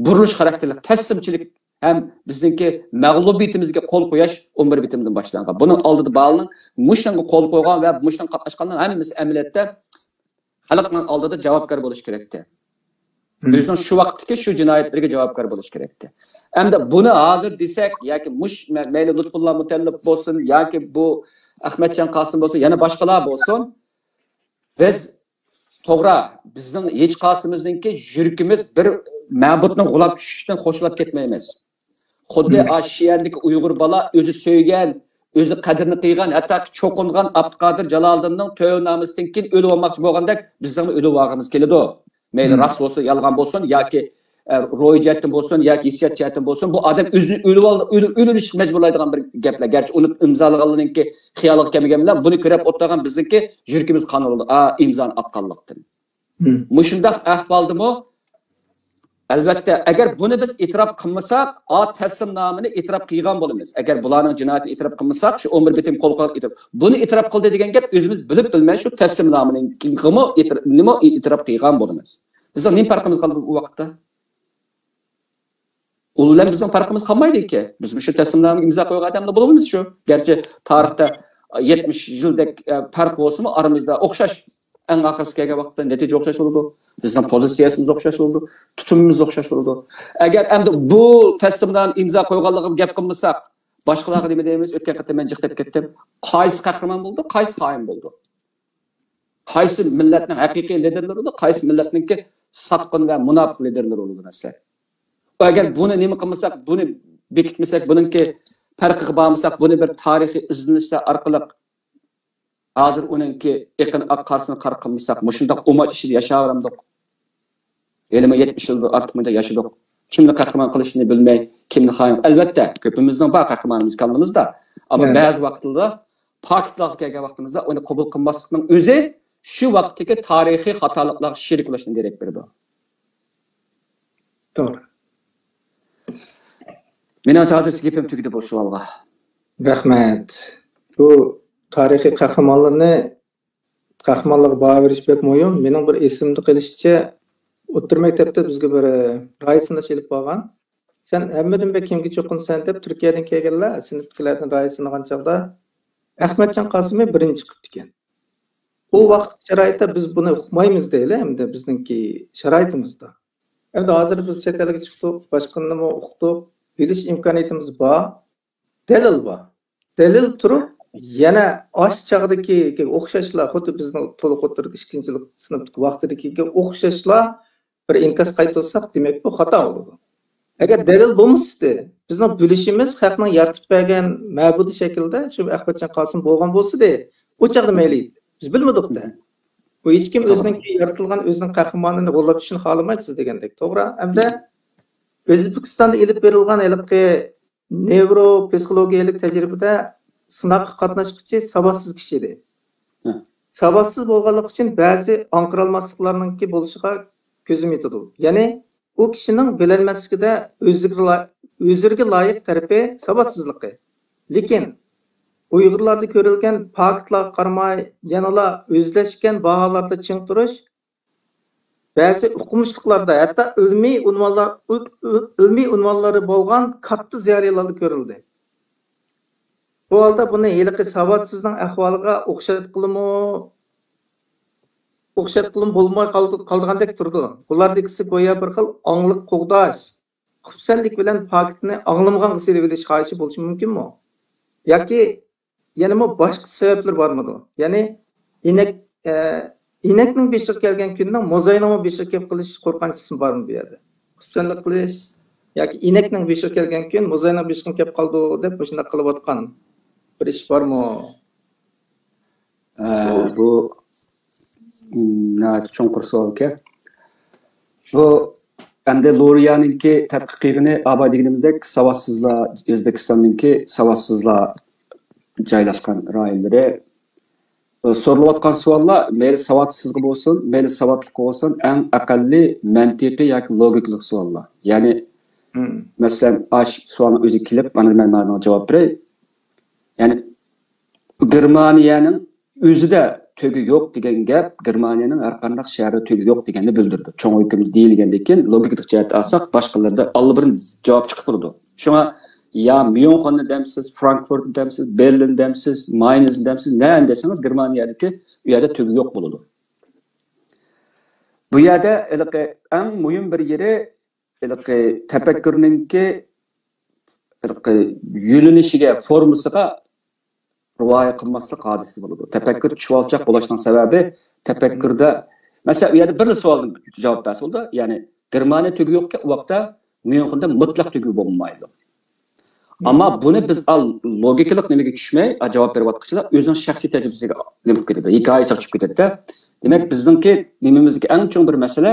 بۇرۇلۇش خاراكتېرلىك تەسلىمچىلىك ھەم بىزنىڭكى مەغلۇبىيىتىمىزگە قول قويۇش ئون بىر بىتىمدىن باشلانغان. بۇنىڭ ئالدىدا بالىنىڭ مۇشۇنىڭغا قول قويغان ۋە مۇشۇنىڭغا قاتناشقانلارنىڭ ھەممىسى ئەمەلىيەتتە خەلقنىڭ ئالدىدا جاۋابكار بولۇش كېرەكتى. ئۆزىنىڭ شۇ ۋاقىتتىكى شۇ جىنايەتلىرىگە جاۋابكار بولۇش كېرەكتى. ئەمدى بۇنى ھازىر دېسەك، ياكى مۇش، مەيلى لۇتپۇللا مۇتەللىپ بولسۇن، ياكى بۇ ئەخمەتجان قاسىم بولسۇن، يەنە باشقىلار بولسۇن، بىز، توغرا، بىزنىڭ ھېچقايسىمىزنىڭكى يۈرىكىمىز بىر مەبۇدنىڭ غۇلاپ چۈشۈشىدىن خوشلاپ كەتمەيمىز. خۇددى ئاشۇ يەردىكى ئۇيغۇر بالا ئۆزى سۆيگەن، ئۆزى قەدرىنى قىلغان، ھەتتاكى چوقۇنغان ئابدۇقادىر جالالىدىننىڭ تۆۋەن نامىسىدىن كېيىن ئۆلۈۋالماقچى بولغاندەك بىزنىڭمۇ ئۆلۈۋالغىمىز كېلىدۇ. مەيلى راست بولسۇن، يالغان بولسۇن ياكى، ئە، روھىي جەھەتتىن بولسۇن ياكى ھېسسىيات جەھەتتىن بولسۇن، بۇ ئادەم ئۆزىنى ئۆلۈۋال-، ئۆلۈۋېلىشقا مەجبۇرلايدىغان بىر گەپلەر. گەرچە ئۇنى ئىمزالىغانلارنىڭكى خىيالىغا كەلمىگەن بىلەن، بۇنى كۆرۈپ ئولتۇرغان بىزنىڭكى يۈرىكىمىز قان بولىدۇ. ئا، ئىمزانى ئاتقانلىقتىن. مۇشۇنداق ئەھۋالدىمۇ، ئەلۋەتتە، ئەگەر بۇنى بىز ئېتىراپ قىلمىساق، ئا، تەسلىمنامىنى ئېتىراپ قىلغان بولىمىز. ئەگەر بۇلارنىڭ جىنايىتىنى ئېتىراپ قىلمىساق، شۇ ئون بىر بىتىم قول قويغان ئېتىراپ، بۇنى ئېتىراپ قىلدى دېگەن گەپ، ئۆزىمىز بىلىپ بىلمەي شۇ تەسلىمنامىنىڭكىمۇ ئېتىراپ، نېمە ئېتىراپ قىلغان بولىمىز. بىزنىڭ نېمە پەرقىمىز قالدى بۇ ۋاقىتتا؟ ئۇ بىلەن بىزنىڭ پەرقىمىز قالمايدىكى. بىز مۇشۇ تەسلىمنامىگە ئىمزا قويغان ئادەملەر بولىمىز شۇ. گەرچە تارىختا يەتمىش يىلدەك، ئە، پەرق بولسىمۇ، ئارىمىزدا ئوخشاش، ئەڭ ئاخىرسى كەلگەن ۋاقىتتا نەتىجە ئوخشاش بولىدۇ. بىزنىڭ پوزىتسىيەسىمىز ئوخشاش بولىدۇ. تۇتۇمىمىز ئوخشاش بولىدۇ. ئەگەر ئەمدى بۇ تەسلىمنامىنى ئىمزا قويغانلىقىغا گەپ قىلمىساق، باشقىلارغا نېمە دەيمىز؟ ئۆتكەن قېتىم مەن جىق دەپ كەتتىم. قايسى قەھرىمان بولدى، قايسى خائىن بولدى؟ قايسى مىللەتنىڭ ھەقىقىي لىدېرلىرى بولىدۇ، قايسى مىللەتنىڭكى ساتقىن ۋە مۇناپىق لىدېرلىرى بولىدۇ مەسىلەن. ئەگەر بۇنى نېمە قىلمىساق، بۇنى بېكىتمىسەك، بۇنىڭكى پەرقىگە بارمىساق، بۇنى بىر تارىخىي ئىزدىنىشلەر ئارقىلىق ھازىر ئۇنىڭكى ئېقىن ئاق قارىسىنى قارا قىلمىساق، مۇشۇنداق ئۇماچ ئىچىدە ياشاۋەرەمدۇق؟ ھېلىمۇ يەتمىش يىلدىن ئارتۇق مۇنداق ياشىدۇق. كىمنى قەھرىمان قىلىشنى بىلمەي، كىمنى خائىن. ئەلۋەتتە، كۆپىمىزنىڭ بار قەھرىمانىمىز كاللىمىزدا. ئەمما بەزى ۋاقىتلاردا پاكىتلارغا كەلگەن ۋاقتىمىزدا ئۇنى قوبۇل قىلماسلىقنىڭ ئۆزى شۇ ۋاقىتتىكى تارىخىي خاتالىقلارغا شېرىك بولۇشتىن دېرەك بېرىدۇ. توغرا. مېنىڭ ھازىرچە گېپىم تۈگىدى بۇ سوئالغا. رەھمەت. بۇ تارىخىي قەھرىمانلارنى، قەھرىمانلارغا باھا بېرىش بەك مۇھىم. مېنىڭ بىر ئېسىمدە قېلىشىچە، ئوتتۇرا مەكتەپتە بىزگە بىر، ئە، رايى سىناش ئېلىپ بارغان. «سەن ھەممىدىن بەك كىمگە چوقۇنىسەن؟» دەپ تۈركىيەدىن كەلگەنلەر سىنىپتىكىلەردىن رايى سىنىغان چاغدا ئەخمەتجان قاسىمى بىرىنچى چىقىپتىكەن. ئۇ ۋاقىت شارائىتتا بىز بۇنى ئۇقمايمىز دەيلى، ئەمدى بىزنىڭكى شارائىتىمىزدا. ئەمدى ھازىر بىز چەت ئەلگە چىقتۇق، باشقىنىمۇ ئۇقتۇق، بىلىش ئىمكانىيىتىمىز بار، دەلىل بار. دەلىل تۇرۇپ، يەنە ئاشۇ چاغدىكى ئوخشاشلا، خۇددى بىزنىڭ تولۇق ئوتتۇرىدىكى ئىككىنچى سىنىپتىكى ۋاقتىدىكىگە ئوخشاشلا بىر ئىنكاس قايتۇرساق، دېمەك، بۇ خاتا بولىدۇ. ئەگەر دەلىل بولمىسىدى، بىزنىڭ بىلىشىمىز خەقنىڭ يارىتىپ بەرگەن مەبۇدى شەكلىدە شۇ ئەخمەتجان قاسىم بولغان بولسىدى، ئۇ چاغدا مەيلى ئىدى. بىز بىلمىدۇق-دە. بۇ ھېچكىم توغرا. ئۆزىنىڭكى يارىتىلغان، ئۆزىنىڭ قەھرىمانىنى غوللاپ چۈشۈشنى خالىمايدۇ، سىز دېگەندەك. توغرا. ئەمدى ئۆزبېكىستاندا ئېلىپ بېرىلغان ھېلىقى نېۋرو پسىخولوگىيەلىك تەجرىبىدە سىناققا قاتناشقۇچى ساۋاتسىز كىشى ئىدى. ھە. ساۋاتسىز بولغانلىقى ئۈچۈن بەزى ئاڭقىرالماسلىقلارنىڭكى بولۇشىغا كۆزۈم يېتىدۇ. يەنى ئۇ كىشىنىڭ بىلەلمەسلىكىدە ئۆزىگە لا-، ئۆزرىگە لايىق تەرىپى ساۋاتسىزلىقى. لېكىن ئۇيغۇرلاردا كۆرۈلگەن پاكىتلارغا قارىماي، يەنىلا ئۆزلەشكەن باھالاردا چىڭ تۇرۇش، بەزى ئوقۇمۇشلۇقلاردا، ھەتتا ئىلمىي ئۇنۋانلار، ئىل-، ئىل-، ئىلمىي ئۇنۋانلىرى بولغان كاتتا زىيالىيلاردا كۆرۈلدى. بۇ ھالدا بۇنى ھېلىقى ساۋاتسىزنىڭ ئەھۋالىغا ئوخشاتقىلىمۇ، ئوخشاتقىلىمۇ بولماي قالدى-، قالىدىغاندەك تۇرىدۇ. بۇلاردىكىسى گويا بىر خىل ئاڭلىق قوغداش، خۇپسەنلىك بىلەن پاكىتنى ئاڭلىمىغانغا سېلىۋېلىش خاھىشى بولۇشى مۇمكىنمۇ؟ ياكى يەنىمۇ باشقا سەۋەبلىرى بارمىدۇ؟ يەنى ئىنەك، ئە، ئىنەكنىڭ بېشىغا كەلگەن كۈننىڭ موزاينىڭمۇ بېشىغا كېلىپ قېلىش قورقۇنچىسىمۇ بارمۇ بۇ يەردە؟ خۇپسەنلىك قىلىش ياكى ئىنەكنىڭ بېشىغا كەلگەن كۈن موزاينىڭ بېشىغا كېلىپ قالىدۇ دەپ مۇشۇنداق قىلىۋاتقان بىر ئىش بارمۇ؟ ئە، بۇ، م، ناھايىتى چوڭقۇر سوئال ئىكەن. بۇ ئەمدى لوريانىڭكى تەتقىق قىلغىنى، ئاۋۋال دېگىنىمىزدەك، ساۋاتسىزلار، ئۆزبېكىستاننىڭكى ساۋاتسىزلار جايلاشقان رايونلىرى. سورىلىۋاتقان سوئاللار مەيلى ساۋاتسىزغا بولسۇن، مەيلى ساۋاتلىققا بولسۇن، ئەڭ ئەقەللىي مەنتىقىي ياكى لوگىكىلىق سوئاللار. يەنى مەسىلەن، ئاش سوئالنىڭ ئۆزىگە كېلىپ، مانا مەن مانا جاۋاب بېرەي. يەنى گېرمانىيەنىڭ ئۆزىدە تۆگە يوق دېگەن گەپ گېرمانىيەنىڭ ھەر قانداق شەھەردە تۆگە يوق دېگەننى بىلدۈرىدۇ. چوڭ ھۆكۈمدە دېيىلگەندىن كېيىن، لوگىكىلىق جەھەتتە ئالساق، باشقىلىرىدا ئاللىبۇرۇن جاۋاب چىقىپ تۇرىدۇ. شۇڭا يا ميۇنخېننى دەمسىز، فرانكفورتنى دەمسىز، بېرلىننى دەمسىز، ماينزنى دەمسىز، نەنى دېسىڭىز، گېرمانىيەدىكى ئۇ يەردە تۆگە يوق بولىدۇ. بۇ يەردە ھېلىقى ئەڭ مۇھىم بىر يېرى، ھېلىقى تەپەككۇرنىڭكى ھېلىقى يۆنىلىشىگە، فورمىسىغا رىئايە قىلماسلىق ھادىسىسى بولىدۇ. تەپەككۇر چۈشۈۋالچاق بولۇشنىڭ سەۋەبى تەپەككۇردا، مەسىلەن، ئۇ يەردە بىرلا سوئالدىن جاۋاب بەرسە بولىدۇ. يەنى گېرمانىيە تۆگە يوقكەن، ئۇ ۋاقىتتا ميۇنخېندا مۇتلەق تۆگە بولمايدۇ. ئەمما بۇنى بىز ئال لوگىكىلىق نېمىگە چۈشمەي، ئا، جاۋاب بېرىۋاتقۇچىلار ئۆزىنىڭ شەخسىي تەجرىبىسىگە نېمە قىلىپ كېتىدۇ، ھېكايىسىگە چۈشۈپ كېتىدۇ. دېمەك، بىزنىڭكى نېمىمىزدىكى ئەڭ چوڭ بىر مەسىلە،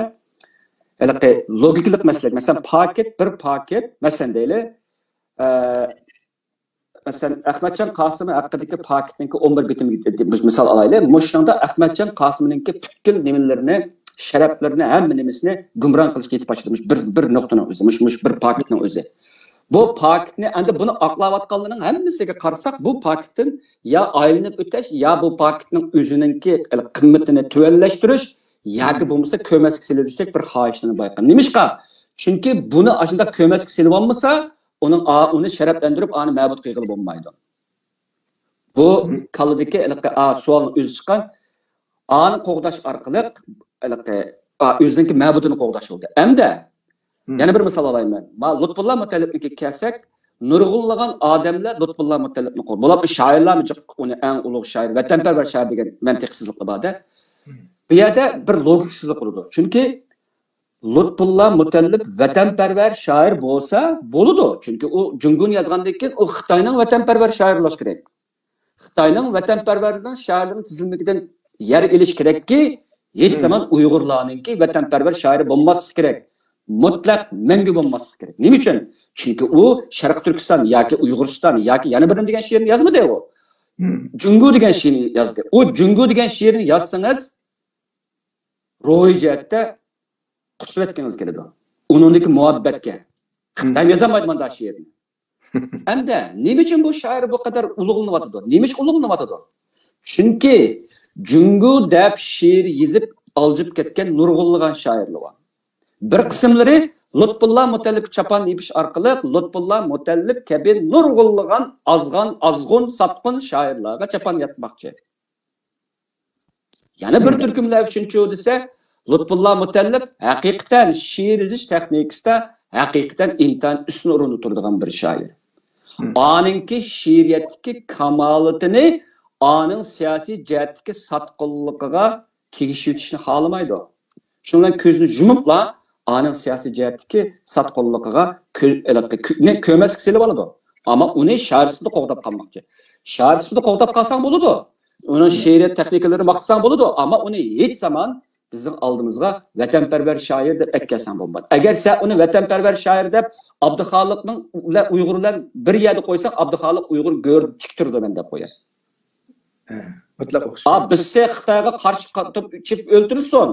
ھېلىقى لوگىكىلىق مەسىلە. مەسىلەن، پاكىت، بىر پاكىت، مەسىلەن دەيلى، ئە، مەسىلەن، ئەخمەتجان قاسىمى ھەققىدىكى پاكىتنىڭكى ئون بىر بېتىمىگە مىسال ئالايلى. مۇشۇنىڭدا ئەخمەتجان قاسىمىنىڭكى پۈتكۈل نېمىلىرىنى، شەرەپلىرىنى، ھەممە نېمىسىنى گۇمران قىلىشقا يېتىپ باشلىدى. مۇشۇ بىر، بىر نۇقتىنىڭ ئۆزى، مۇشۇ، مۇشۇ بىر پاكىتنىڭ ئۆزى. بۇ پاكىتنى ئەمدى بۇنى ئاقلاۋاتقانلارنىڭ ھەممىسىگە قارىساق، بۇ پاكىتتىن يا ئايلىنىپ ئۆتۈش، يا بۇ پاكىتنىڭ ئۆزىنىڭكى قىممىتىنى تۆۋەنلەشتۈرۈش، ياكى بولمىسا كۆمەسكە سېلىۋېتىشتەك بىر خاھىشلىرىنى بايقىغان. نېمىشقا؟ چۈنكى بۇنى ئاشۇنداق كۆمەسكە سېلىۋالمىسا، ئۇنىڭ ئا-، ئۇنى شەرەپلەندۈرۈپ، ئانى مەبۇد قىلغىلى بولمايدۇ. بۇ كاللىدىكى ھېلىقى ئا، سوئالنىڭ ئۆزى چىققان. ئانى قوغداش ئارقىلىق ھېلىقى، ئا، ئۆزىنىڭكى مەبۇدىنى قوغداش بولدى. ئەمدى يەنە بىر مىسال ئالايمەن. ما لۇتپۇللا مۇتەللىپنىڭكىگە كەلسەك، نۇرغۇنلىغان ئادەملەر لۇتپۇللا مۇتەللىپنى قوغدىدى. بولۇپمۇ شائىرلارمۇ جىق ئۇنى ئەڭ ئۇلۇغ شائىر، ۋەتەنپەرۋەر شائىر دېگەن مەنتىقسىزلىقلار بار-دە. بۇ يەردە بىر لوگىكىسىزلىق بولىدۇ. چۈنكى لۇتپۇللا مۇتەللىپ ۋەتەنپەرۋەر شائىر بولسا بولىدۇ. چۈنكى ئۇ جۇڭگونى يازغاندىن كېيىن ئۇ خىتاينىڭ ۋەتەنپەرۋەر شائىرى بولۇش كېرەك. خىتاينىڭ ۋەتەنپەرۋەرلىرىنىڭ شائىرلىرىنىڭ تىزىملىكىدىن يەر ئېلىش كېرەككى، ھېچ زامان ئۇيغۇرلارنىڭكى ۋەتەنپەرۋەر شائىرى بولماسلىقى كېرەك. مۇتلەق مەڭگۈ بولماسلىقى كېرەك. نېمە ئۈچۈن؟ چۈنكى ئۇ شەرقىي تۈركىستان ياكى ئۇيغۇرىستان ياكى يەنە بىرنى دېگەن شېئىرنى يازمىدى ئۇ. جۇڭگو دېگەن شېئىرنى يازدى. ئۇ جۇڭگو دېگەن شېئىرنى يازسىڭىز، روھىي جەھەتتە قۇسۇۋەتكىڭىز كېلىدۇ. ئۇنىڭدىكى مۇھەببەتكە. خىتايمۇ يازالمايدۇ مانداق شېئىرنى. ئەمدى نېمە ئۈچۈن بۇ شائىر بۇ قەدەر ئۇلۇغلىنىۋاتىدۇ؟ نېمە ئۈچۈن ئۇلۇغلىنىۋاتىدۇ؟ چۈنكى جۇڭگو دەپ شېئىر يېزىپ ئالجىپ كەتكەن نۇرغۇنلىغان شائىرلار بار. بىر قىسىملىرى لۇتپۇللا مۇتەللىپكە چاپان يېپىش ئارقىلىق لۇتپۇللا مۇتەللىپ كەبى نۇرغۇنلىغان ئازغان، ئازغۇن، ساتقۇن شائىرلارغا چاپان ياتماقچى. يەنە بىر تۈركۈملەر ئۈچۈنچۇ دېسە، لۇتپۇللا مۇتەللىپ ھەقىقەتەن شېئىر يېزىش تېخنىكىسىدا ھەقىقەتەن ئىنتايىن ئۈستۈن ئورۇندا تۇرىدىغان بىر شائىر. ئانىڭكى شېئىرىيەتتىكى كامالىتىنى ئانىڭ سىياسىي جەھەتتىكى ساتقىنلىقىغا تېگىشىۋېتىشنى خالىمايدۇ. شۇنىڭ بىلەن كۆزىنى يۇمۇپلا ئانىڭ سىياسىي جەھەتتىكى ساتقىنلىقىغا كۆ-، ھېلىقى كۆ-، نى كۆمەسكە سېلىۋالىدۇ. ئەمما ئۇنى شائىر سۈپىتىدە قوغداپ قالماقچى. شائىر سۈپىتىدە قوغداپ قالساڭ بولىدۇ. ئۇنىڭ شېئىرىيەت تېخنىكىلىرىنى ماختىساڭ بولىدۇ. ئەمما ئۇنى ھېچ زامان بىزنىڭ ئالدىمىزغا ۋەتەنپەرۋەر شائىر دەپ ئەكەلسەڭ بولمايدۇ. ئەگەر سەن ئۇنى ۋەتەنپەرۋەر شائىر دەپ ئابدۇخالىقنىڭ بىلەن ئۇيغۇر بىلەن بىر يەردە قويساڭ، ئابدۇخالىق ئۇيغۇر گۆر تىك تۇرىدۇ مەن دەپ قوياي. ھە، مۇتلەق ئوخشاش. ئا، بىزسى خىتايغا قارشى قاتنىشىپ ئۆلتۈرسۇن.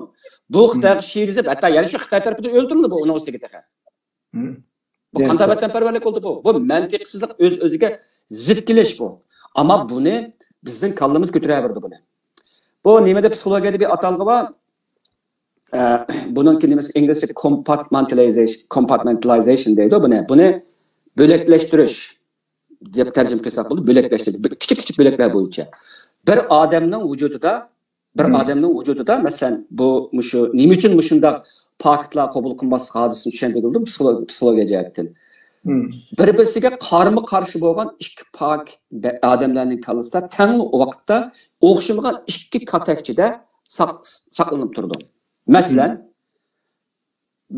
بۇ خىتايغا شېئىر يېزىپ، ھەتتا يەنە شۇ خىتاي تەرىپىدىن ئۆلتۈرۈلدى بۇ، ئۇنىڭ ئۈستىگە تېخى. بۇ قانداق ۋەتەنپەرۋەرلىك بولدى بۇ؟ بۇ مەنتىقسىزلىق، ئۆز-ئۆزىگە زىت كېلىش بۇ. ئەمما بۇنى بىزنىڭ كاللىمىز كۆتۈرەلمەيدۇ بۇنى. بۇ نېمىدە پسىخولوگىيەدە بىر ئاتالغۇ بار. ئە، بۇنىڭكى نېمىسى ئىنگلىزچە compartmentalization، compartmentalization دەيدۇ بۇنى. بۇنى بۆلەكلەشتۈرۈش دەپ تەرجىمە قىلساق بولىدۇ. بۆلەكلەشتۈرۈش. بىر كىچىك كىچىك بۆلەكلەر بويىچە. بىر ئادەمنىڭ ۋۇجۇدىدا، بىر ئادەمنىڭ ۋۇجۇدىدا، مەسىلەن، بۇ، مۇشۇ، نېمە ئۈچۈن مۇشۇنداق پاكىتلار قوبۇل قىلماسلىق ھادىسىسىنى چۈشەندۈرگىلى بولىدۇ پسىخولوگ-، پسىخولوگىيە جەھەتتىن. بىر-، بىرسىگە قارىمۇ قارشى بولغان ئىككى پاكىت بە-، ئادەملەرنىڭ كاللىسىدا تەڭ ۋاقىتتا ئوخشىمىغان ئىككى كاتەكچىدە ساق-، ساقلىنىپ تۇرىدۇ. مەسىلەن،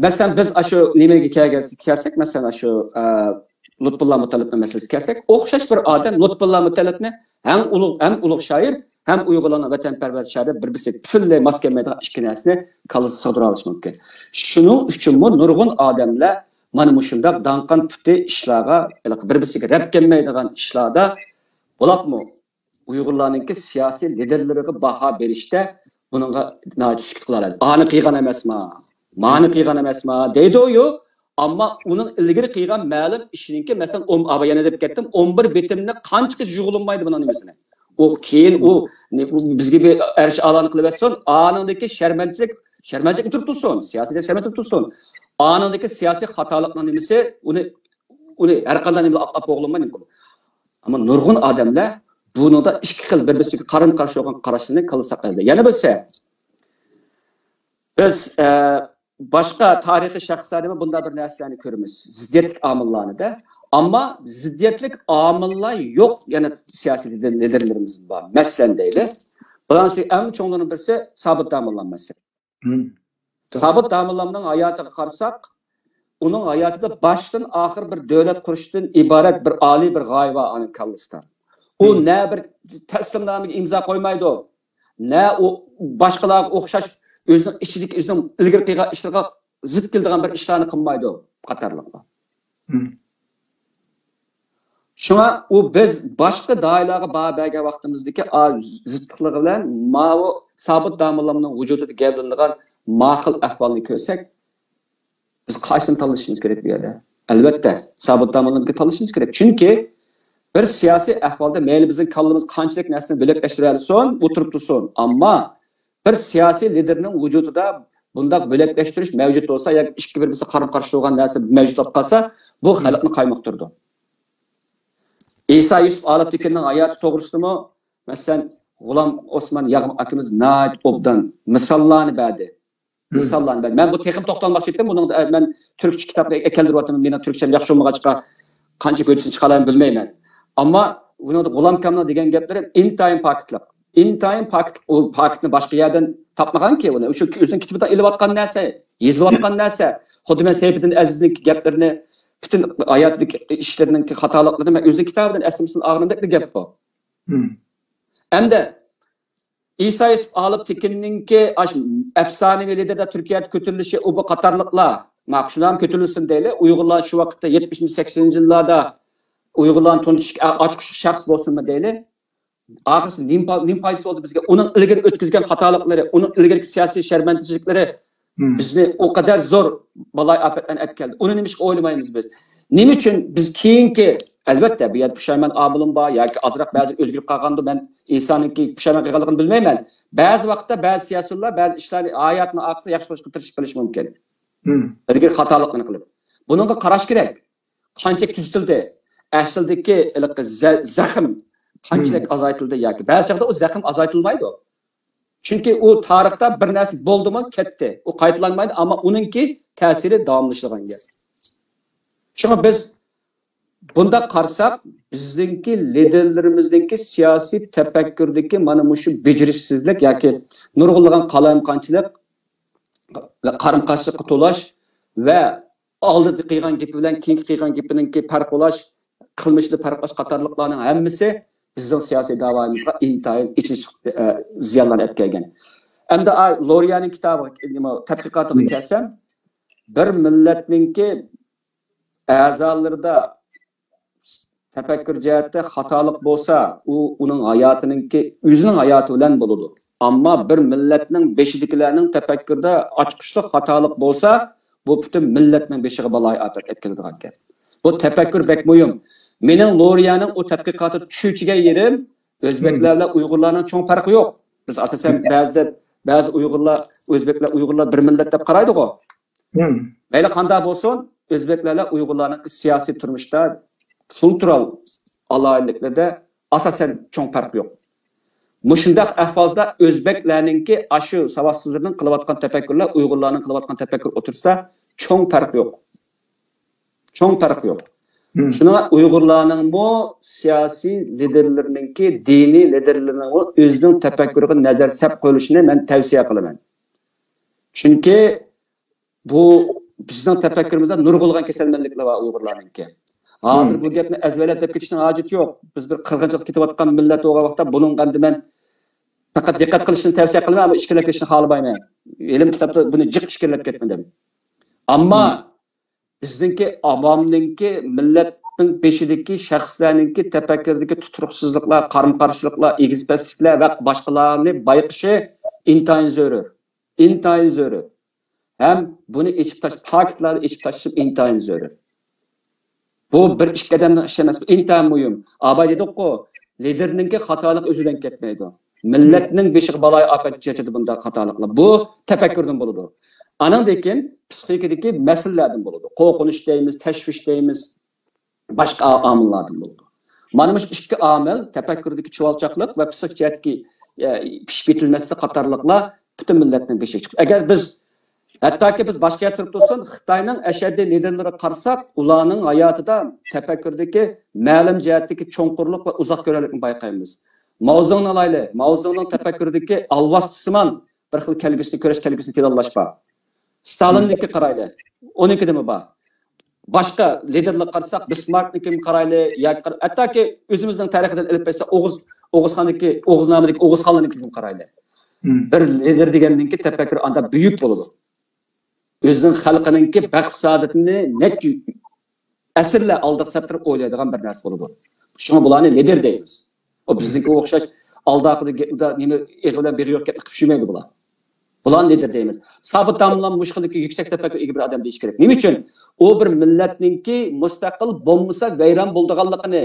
مەسىلەن، بىز ئاشۇ نېمىگە كەلگەن، كەلسەك، مەسىلەن، ئاشۇ، ئە، لۇتپۇللا مۇتەللىپنىڭ مەسىلىسىگە كەلسەك، ئوخشاش بىر ئادەم لۇتپۇللا مۇتەللىپنى ھەم ئۇلۇغ، ھەم ئۇلۇغ شائىر، ھەم ئۇيغۇرلارنىڭ ۋەتەنپەرۋەر شائىرى دەپ بىر-بىرسىگە پۈتۈنلەي ماس كەلمەيدىغان ئىككى نەرسىنى كاللىسىغا سىغدۇرالىشى مۇمكىن. شۇنىڭ ئۈچۈنمۇ نۇرغۇن ئادەملەر مانا مۇشۇنداق داڭقان پۇتى ئىشلارغا، بىر-بىرسىگە رەپ كەلمەيدىغان ئىشلاردا بولۇپمۇ ئۇيغۇرلارنىڭكى سىياسىي لىدېرلىرىغا باھا بېرىشتە بۇنىڭغا ناھايىتى سۈكۈت قىلالايدۇ. ئانى قىلغان ئەمەسما؟ مانى قىلغان ئەمەسما؟ دەيدۇ-يۇ. ئەمما ئۇنىڭ ئىلگىرى قىلغان مەلۇم ئىشىنىڭكى، مەسىلەن، ئون، ئابا يەنە دەپ كەتتىم، ئون بىر بېتىمنى قانچىغىچە يۇغۇنمايدۇ بۇنىڭ نېمىسىنى. ئۇ كېيىن ئۇ، نې-، ئۇ بىزگە بىر ئەرش ئالانى قىلىۋەتسۇن، ئانىڭدىكى شەرمەنچىلىك، شەرمەنچىلىك تۇرۇپ تۇرسۇن، سىياسىيدا شەرمەنچىلىك تۇرۇپ تۇرسۇن. ئانىڭدىكى سىياسىي خاتالىقنىڭ نېمىسى، ئۇنى، ئۇنى ھەر قانداق نېمە ئاقلاپ بولغىلىماي نېمە قىلىدۇ. ئەمما نۇرغۇن ئادەملەر بۇنىڭدا ئىككى خىل بىر-بىرسىگە قارىمۇ قارشى بولغان قاراشلىرىنى كاللىساق ئەلدە. يەنە بىرسى، بىز، ئە، باشقا تارىخىي شەخسلەردىمۇ بۇنداق بىر نەرسىلەرنى كۆرىمىز. زىددىيەتلىك ئامىللارنى-دە. ئەمما زىددىيەتلىك ئامىللار يوق، يەنە سىياسىي لىدېرلىرىمىز بار. مەسىلەن دەيلى. بۇلارنىڭ ئىچىدە ئەڭ چوڭلىرىنىڭ بىرسى سابىت داموللام مەسىلەن. سابىت داموللامنىڭ ھاياتىغا قارىساق، ئۇنىڭ ھاياتىدا باشتىن ئاخىر بىر دۆلەت قۇرۇشتىن ئىبارەت بىر ئالىي بىر غايە بار ئۇنىڭ كاللىسىدا. ئۇ نە بىر تەسلىمنامىگە ئىمزا قويمايدۇ، نە ئۇ باشقىلارغا ئوخشاش ئۆزىنىڭ ئىچىدىكى، ئۆزىنىڭ ئىلگىرى قىلغان ئىشلىرىغا زىت كېلىدىغان بىر ئىشلارنى قىلمايدۇ قاتارلىقلار. شۇڭا ئۇ بىز باشقا داھىيلارغا باھا بەرگەن ۋاقتىمىزدىكى ئا-، زىتلىقلىقى بىلەن ماۋۇ سابىت داموللامنىڭ ۋۇجۇدىدا گەۋدىلىنىدىغان ماخىل ئەھۋالنى كۆرسەك، بىز قايسىنى تاللىشىمىز كېرەك بۇ يەردە؟ ئەلۋەتتە، سابىت داموللامنىڭكىنى تاللىشىمىز كېرەك. چۈنكى بىر سىياسىي ئەھۋالدا مەيلى بىزنىڭ كاللىمىز قانچىلىك نەرسىنى بۆلەكلەشتۈرەلىسۇن، ئولتۇرۇپ تۇرسۇن. ئەمما بىر سىياسىي لىدېرنىڭ ۋۇجۇدىدا بۇنداق بۆلەكلەشتۈرۈش مەۋجۇت بولسا ياكى ئىككى بىر-بىرسىگە قارىمۇ-قارشى بولغان نەرسە مەۋجۇت بولۇپ قالسا، بۇ خەلقنى قايمۇقتۇرىدۇ. ئىسا يۈسۈپ ئالپتېكىننىڭ ھاياتى توغرىسىدىمۇ، مەسىلەن، غۇلام ئوسمان ياغما ئاكىمىز ناھايىتى ئوبدان مىساللارنى بەردى. مىساللارنى بەردى. مەن بۇ تېخىمۇ توختالماقچى ئىدىم. بۇنىڭدا، ئە، مەن تۈركچە كىتابنى ئەكەلدۈرۈۋاتىمەن. مېنىڭ تۈركچەم ياخشى بولمىغاچقا، قانچە كۆچىسىنى چىقالايمەن بىلمەيمەن. ئەمما بۇنىڭدا غۇلام كامنىڭ دېگەن گەپلىرى ئىنتايىن پاكىتلىق. ئىنتايىن پاكىت. ئۇ پاكىتنى باشقا يەردىن تاپمىغانكى، ئۇنى شۇ ئۆزىنىڭ كىتابىدا ئېلىۋاتقان نەرسە، يېزىۋاتقان نەرسە. خۇددى مەن سەيپىدىن ئەزىزنىڭ گەپلىرىنى، پۈتۈن ھاياتىدىكى ئىشلىرىنىڭ خاتالىقلىرىنى مەن ئۆزىنىڭ كىتابىدىن ئەسلىمىسىنى ئالغىنىمدەكلا گەپ بۇ. ئەمدى ئىسا يۈسۈپ ئالپتېكىننىڭكى ئاش-، ئەپسانىۋى لىدېردا تۈركىيەدە كۆتۈرۈلۈشى، ئۇ بۇ قاتارلىقلار، ماقۇل، شۇلارمۇ كۆتۈرۈلسۇن دەيلى. ئۇيغۇرلار شۇ ۋاقىتتا يەتمىشىنچى، سەكسىنىنچى يىللاردا ئۇيغۇرلارنى تونۇتۇش، ئا-، ئاچقۇچلۇق شەخس بولسۇنمۇ دەيلى. ئاخىرسى نېمە پا-، نېمە پايدىسى بولدى بىزگە؟ ئۇنىڭ ئىلگىرى ئۆتكۈزگەن خاتالىقلىرى، ئۇنىڭ ئىلگىرىكى سىياسىي شەرمەندىچىلىكلىرى بىزنى ئۇ قەدەر زور بالايىئاپەتلەرنى ئەپ كەلدى. ئۇنى نېمىشقا ئويلىمايمىز بىز؟ نېمە ئۈچۈن بىز كېيىنكى، ئەلۋەتتە، بۇ يەردە پۇشايمان ئامىلىمۇ بار ياكى ئازراق بەزى ئۆزگىرىپ قالغاندۇ، مەن ئىسانىڭكى پۇشايمان قىلغانلىقىنى بىلمەيمەن. بەزى ۋاقىتتا بەزى سىياسىيونلار بەزى ئىشلارنى ھاياتىنىڭ ئاخىرىسىدا ياخشى قىلىشقا تىرىشىپ قېلىشى مۇمكىن. ئىلگىرى خاتالىقلارنى قىلىپ. بۇنىڭغا قاراش كېرەك. قانچىلىك تۈزىتىلدى؟ ئەسلىدىكى ھېلىقى زە-، زەخىم قانچىلىك ئازايتىلدى ياكى؟ بەزى چاغدا ئۇ زەخىم ئازايتىلمايدۇ. چۈنكى ئۇ تارىختا بىر نەرسە بولدىمۇ، كەتتى. ئۇ قايتىلانمايدۇ، ئەمما ئۇنىڭكى تەسىرى داۋاملىشىدىغان گەپ. شۇڭا بىز بۇنداق قارىساق، بىزنىڭكى لىدېرلىرىمىزنىڭكى سىياسىي تەپەككۇردىكى مانا مۇشۇ بېجىرىشسىزلىك ياكى نۇرغۇنلىغان قالايمىقانچىلىق، قارىمۇقارشىلىققا تولاش ۋە ئالدىدا قىلغان گېپى بىلەن كېيىنكى قىلغان گېپىنىڭكى پەرق بولاش، قىلمىشىدا پەرق بولاش قاتارلىقلارنىڭ ھەممىسى بىزنىڭ سىياسىي داۋايىمىزغا ئىنتايىن ئېچىنىشلىق، ئە، زىيانلارنى ئەپ كەلگەن. ئەمدى ئا-، لوريانىڭ كىتابىغا، نېمە، تەتقىقاتىغا كەلسەم، بىر مىللەتنىڭكى ئەزالىرىدا تەپەككۇر جەھەتتە خاتالىق بولسا، ئۇ ئۇنىڭ ھاياتىنىڭكى، ئۆزىنىڭ ھاياتى بىلەن بولىدۇ. ئەمما بىر مىللەتنىڭ بېشىدىكىلەرنىڭ تەپەككۇرىدا ئاچقۇچلۇق خاتالىق بولسا، بۇ پۈتۈن مىللەتنىڭ بېشىغا بالايىئاپەت ئەپ كېلىدىغان گەپ. بۇ تەپەككۇر بەك مۇھىم. مېنىڭ لوريانىڭ ئۇ تەتقىقاتىدا چۈشىنىشكەن يېرىم، ئۆزبەكلەر بىلەن ئۇيغۇرلارنىڭ چوڭ پەرقى يوق. بىز ئاساسەن بەزىدە، بەزى ئۇيغۇرلار، ئۆزبەكلەر، ئۇيغۇرلار بىر مىللەت دەپ قارايدىغۇ. مەيلى قانداق بولسۇن، ئۆزبەكلەر بىلەن ئۇيغۇرلارنىڭ سىياسىي تۇرمۇشتا، كۇلتۇرال ئالاھىدىلىكلىرىدە ئاساسەن چوڭ پەرق يوق. مۇشۇنداق ئەھۋالدا ئۆزبەكلەرنىڭكى ئاشۇ ساۋاتسىزلىرىنىڭ قىلىۋاتقان تەپەككۇرلار، ئۇيغۇرلارنىڭ قىلىۋاتقان تەپەككۇر ئوتتۇرىسىدا چوڭ پەرق يوق. چوڭ پەرق يوق. شۇنىڭ ئۇيغۇرلارنىڭمۇ سىياسىي لىدېرلىرىنىڭكى، دىنىي لىدېرلىرىنىڭمۇ ئۆزىنىڭ تەپەككۇرىغا نەزەر سەپ قويۇلۇشىنى مەن تەۋسىيە قىلىمەن. چۈنكى بۇ بىزنىڭ تەپەككۇرىمىزدا نۇرغۇنلىغان كېسەلمەنلىكلەر بار ئۇيغۇرلارنىڭكى. ھازىر بۇ گەپنى ئەزبەرلەپ دەپ كېتىشنىڭ ھاجىتى يوق. بىز بىر قىرغىنچىلىققا كېتىۋاتقان مىللەت بولغان ۋاقىتتا بۇنىڭغا ئەمدى مەن پەقەت دىققەت قىلىشنى تەۋسىيە قىلىمەن، ئەمما ئىچكىرىلەپ كېتىشنى خالىمايمەن. ھېلىمۇ كىتابتا بۇنى جىق ئىچكىرىلەپ كەتمىدىم. ئەمما بىزنىڭكى ئاۋامنىڭكى، مىللەتنىڭ بېشىدىكى شەخسلەرنىڭكى تەپەككۇرىدىكى تۇتۇرۇقسىزلىقلار، قارىمۇقارشىلىقلار، ئېگىز-پەسلىكلەر ۋە باشقىلارنى بايقىشى ئىنتايىن زۆرۈر. ئىنتايىن زۆرۈر. ھەم بۇنى ئېچىپ تاش پاكىتلارنى ئېچىپ تاشلىشىم ئىنتايىن زۆرۈر. بۇ بىر ئىككى ئادەمنىڭ ئىشى ئەمەس، بۇ ئىنتايىن مۇھىم. ئاباي دېدۇققۇ، لىدېرنىڭكى خاتالىقى ئۆزىدىن كەتمەيدۇ. مىللەتنىڭ بېشىغا بالايىئاپەت چېچىدۇ بۇنداق خاتالىقلار. بۇ تەپەككۇردىن بولىدۇ. ئانىڭدىن كېيىن پسىخىكىدىكى مەسىلىلەردىن بولىدۇ. قورقۇنچ دەيمىز، تەشۋىش دەيمىز، باشقا ئامىللاردىن بولىدۇ. مانا مۇشۇ ئىككى ئامىل، تەپەككۇردىكى چۇۋالچاقلىق ۋە پسىخىك جەھەتتىكى، ئە، پىشىپ يېتىلمەسلىك قاتارلىقلار پۈتۈن مىللەتنىڭ بېشىغا چىقىدۇ. ئەگەر بىز، ھەتتاكى بىز باشقا يەردە تۇرۇپ تۇرسۇن، خىتاينىڭ ئەشەددىي لىدېرلىرىغا قارىساق، ئۇلارنىڭ ھاياتىدا تەپەككۇردىكى مەلۇم جەھەتتىكى چوڭقۇرلۇق ۋە ئۇزاق كۆرەرلىكنى بايقايمىز. ماۋزېدۇڭنى ئالايلى، ماۋزېدۇڭنىڭ تەپەككۇردىكى ئالۋاستىسىمان بىر خىل كەلگۈسىنى كۆرۈش، كەلگۈسىنى پىلانلاش بار. ستالىننىڭكى قارايلى، ئۇنىڭكىدىمۇ بار. باشقا لىدېرلارغا قارىساق، بىسماركنىڭكىنى قارايلى، ياكى قارا-، ھەتتاكى ئۆزىمىزنىڭ تارىخىدىن ئېلىپ بەرسەك، ئوغۇز، ئوغۇزخاندىكى، ئوغۇزنامىدىكى ئوغۇزخانلارنىڭكىنى قارايلى. بىر لىدېر دېگەندىن كېيىن تەپەككۇر ئاندا بۈيۈك بولىدۇ. ئۆزىنىڭ خەلقىنىڭكى بەخت سائادىتىنى نەچچە ئەسىرلەر ئالدىغا سەپتۈرۈپ ئويلايدىغان بىر نەرسە بولىدۇ. شۇڭا بۇلارنى لىدېر دەيمىز. ئۇ بىزنىڭكىگە ئوخشاش ئالداقىدا گە-، ئۇدا نېمە ئېغى بىلەن بېغى يوق گەپنى قىلىپ يۈرمەيدۇ بۇلار. بۇلارنى لىدېر دەيمىز. سابىت داموللام مۇشۇ خىلدىكى يۈكسەك تەپەككۇرغا ئىگە بىر ئادەم دېيىش كېرەك. نېمە ئۈچۈن؟ ئۇ بىر مىللەتنىڭكى مۇستەقىل بولمىسا ۋەيران بولىدىغانلىقىنى،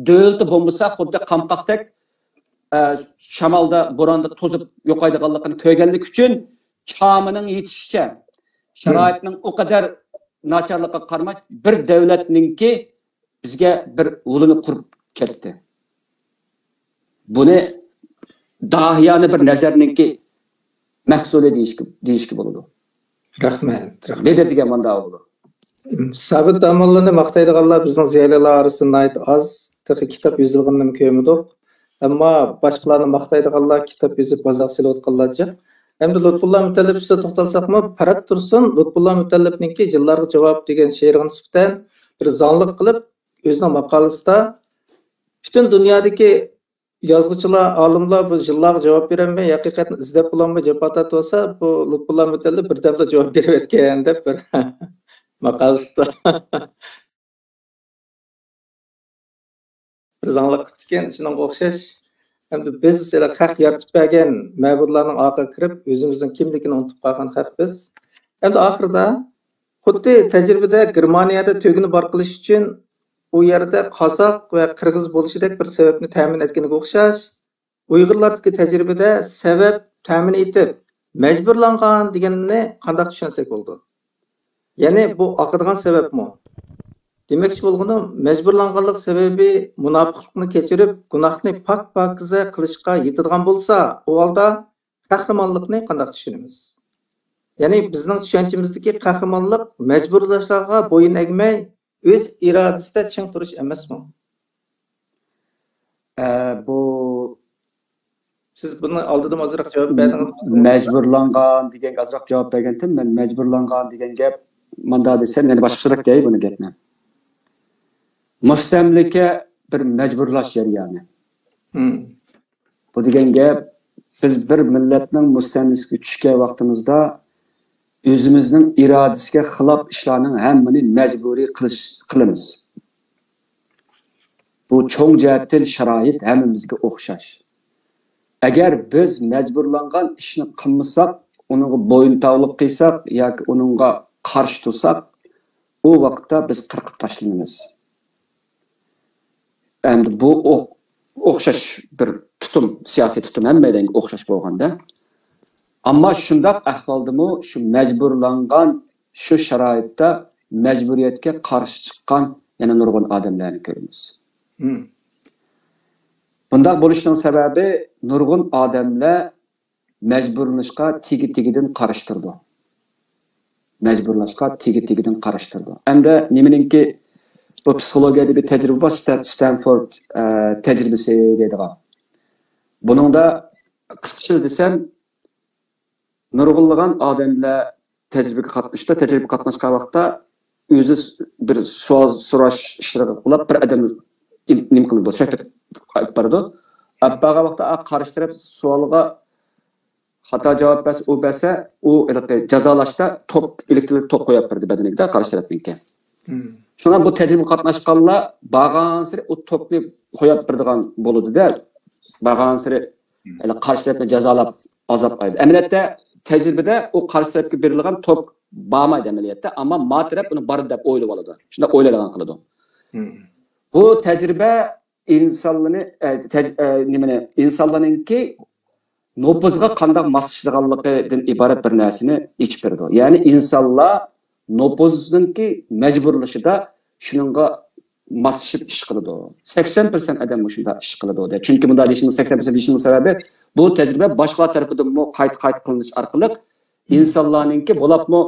دۆلىتى بولمىسا خۇددى قامقاقتەك، ئە، شامالدا، بوراندا توزۇپ يوقايدىغانلىقىنى كۆرگەنلىكى ئۈچۈن چامىنىڭ يېتىشىچە، شارائىتنىڭ ئۇ قەدەر ناچارلىقىغا قارىماي، بىر دۆلەتنىڭكى بىزگە بىر ھولىنى قۇرۇپ كەتتى. بۇنى داھىيانە بىر نەزەرنىڭكى مەھسۇلى دېيىشكە، دېيىشكە بولىدۇ. رەھمەت، رەھمەت. لىدېر دېگەن مانداق بولىدۇ. سابىت داموللىنى ماختايدىغانلار بىزنىڭ زىيالىيلار ئارىسىدا ناھايىتى ئاز. تېخى كىتاب يېزىلغىنىنىمۇ كۆرمىدۇق. ئەمما باشقىلارنى ماختايدىغانلار كىتاب يېزىپ بازارغا سېلىۋاتقانلار جىق. ئەمدى لۇتپۇللا مۇتەللىپ ئۈستىدە توختالساقمۇ، پەرھات تۇرسۇن لۇتپۇللا مۇتەللىپنىڭكى يىللارغا جاۋاب دېگەن شېئىرىغا نىسبەتەن بىر زاڭلىق قىلىپ، ئۆزىنىڭ ماقالىسىدا پۈتۈن دۇنيادىكى يازغۇچىلار، ئالىملار بۇ يىللارغا جاۋاب بېرەلمەي، ھەقىقەتنى ئىزدەپ بولالماي جاپا تارتىۋاتسا، بۇ لۇتپۇللا مۇتەللىپ بىردەمدە جاۋاب بېرىۋەتكەن دەپ بىر ماقالىسىدا. بىر زاڭلىق قىپتىكەن، شۇنىڭغا ئوخشاش. ئەمدى بىز خەق يارىتىپ بەرگەن مەبۇدلارنىڭ ئارىغا كىرىپ، ئۆزىمىزنىڭ كىملىكىنى ئۇنتۇپ قالغان خەق بىز. ئەمدى ئاخىرىدا خۇددى تەجرىبىدە گېرمانىيەدە تۈگىنى بار قىلىش ئۈچۈن ئۇ يەردە قازاق ۋە قىرغىز بولۇشىدەك بىر سەۋەبنى تەمىن ئەتكىنىگە ئوخشاش، ئۇيغۇرلاردىكى تەجرىبىدە سەۋەب تەمىن ئېتىپ، مەجبۇرلانغان دېگەننى قانداق چۈشەنسەك بولىدۇ؟ يەنى بۇ ئاقىدىغان سەۋەبمۇ؟ دېمەكچى بولغىنىم، مەجبۇرلانغانلىق سەۋەبى مۇناپىقلىقنى كەچۈرۈپ، گۇناھنى پاك-پاكىزە قىلىشقا يېتىدىغان بولسا، ئۇ ھالدا قەھرىمانلىقنى قانداق چۈشىنىمىز؟ يەنى بىزنىڭ چۈشەنچىمىزدىكى قەھرىمانلىق مەجبۇرلاشلارغا بويۇن ئەگمەي، ئۆز ئىرادىسىدە چىڭ تۇرۇش ئەمەسمۇ؟ ئە، بۇ سىز بۇنى ئالدىدىمۇ ئازراق جاۋاب بەردىڭىز. مەجبۇرلانغان دېگەنگە ئازراق جاۋاب بەرگەنتىم. مەن مەجبۇرلانغان دېگەن گەپ مانداق دېسەم، يەنە باشقىچىراق دەي بۇنى گەپنى. مۇستەملىكە بىر مەجبۇرلاش جەريانى. بۇ دېگەن گەپ، بىز بىر مىللەتنىڭ مۇستەملىكىسىگە چۈشكەن ۋاقتىمىزدا ئۆزىمىزنىڭ ئىرادىسىگە خىلاپ ئىشلارنىڭ ھەممىنى مەجبۇرىي قىلىش، قىلىمىز. بۇ چوڭ جەھەتتىن شارائىت ھەممىمىزگە ئوخشاش. ئەگەر بىز مەجبۇرلانغان ئىشنى قىلمىساق، ئۇنىڭغا بويۇنتاۋلىق قىلساق ياكى ئۇنىڭغا قارشى تۇرساق، ئۇ ۋاقىتتا بىز قىرقىپ تاشلىنىمىز. ئەمدى بۇ ئو-، ئوخشاش بىر تۇتۇم، سىياسىي تۇتۇم ھەممەيلەنگە ئوخشاش بولغاندا. ئەمما شۇنداق ئەھۋالدىمۇ شۇ مەجبۇرلانغان شۇ شارائىتتا مەجبۇرىيەتكە قارشى چىققان يەنە نۇرغۇن ئادەملەرنى كۆرىمىز. بۇنداق بولۇشنىڭ سەۋەبى نۇرغۇن ئادەملەر مەجبۇرلىنىشقا تېگى-تېگىدىن قارشى تۇرىدۇ. مەجبۇرلاشقا تېگى-تېگىدىن قارشى تۇرىدۇ. ئەمدى نېمىنىڭكى بۇ پسىخولوگىيەدە بىر تەجرىبە بار، ستەن-، ستەنفورد، ئە، تەجرىبىسى دەيدىغان. بۇنىڭدا قىسقىچە دېسەم، نۇرغۇنلىغان ئادەملەر تەجرىبىگە قاتنىشىدۇ. تەجرىبىگە قاتناشقان ۋاقىتتا ئۆزى س-، بىر سوئال سوراش ئىشلىرىغا قولاپ بىر ئادەم ئىن-، نېمە قىلىدۇ، سۆھبەت ئېلىپ بارىدۇ. ئەپ بارغان ۋاقىتتا، ئا، قارشى تەرەپ سوئالغا خاتا جاۋاب بەرسە، ئۇ بەرسە، ئۇ ھېلىقى جازالاشتا توك، ئېلېكترىك توك قويۇپ بېرىدۇ بەدىنىگە قارشى تەرەپنىڭكى. شۇڭا بۇ تەجرىبىگە قاتناشقانلار بارغانسېرى ئۇ توكنى قويۇپ بېرىدىغان بولىدۇ-دە، بارغانسېرى ھېلى قارشى تەرەپنى جازالاپ ئازاب قىلىدۇ. ئەمەلىيەتتە تەجرىبىدە ئۇ قارشى تەرەپكە بېرىلغان توك بارمايدۇ ئەمەلىيەتتە، ئەمما ما تەرەپ ئۇنى بار دەپ ئويلىۋالىدۇ. شۇنداق ئويلايدىغان قىلىدۇ. بۇ تەجرىبە ئىنسانلارنى، ئە، تەج-، ئە، نېمىنى، ئىنسانلارنىڭكى نوپۇزغا قانداق ماسلىشىدىغانلىقىدىن ئىبارەت بىر نەرسىنى ئېچىپ بېرىدۇ. يەنى ئىنسانلار نوپۇزنىڭكى مەجبۇرلىشىدا شۇنىڭغا ماسلىشىپ ئىش قىلىدۇ. سەكسەن پىرسەنت ئادەم مۇشۇنداق ئىش قىلىدۇ، دەپ. چۈنكى مۇنداق دېيىشنىڭ، سەكسەن پىرسەنت دېيىشنىڭ سەۋەبى، بۇ تەجرىبە باشقىلار تەرىپىدىنمۇ قايتا-قايتا قىلىنىش ئارقىلىق ئىنسانلارنىڭكى، بولۇپمۇ،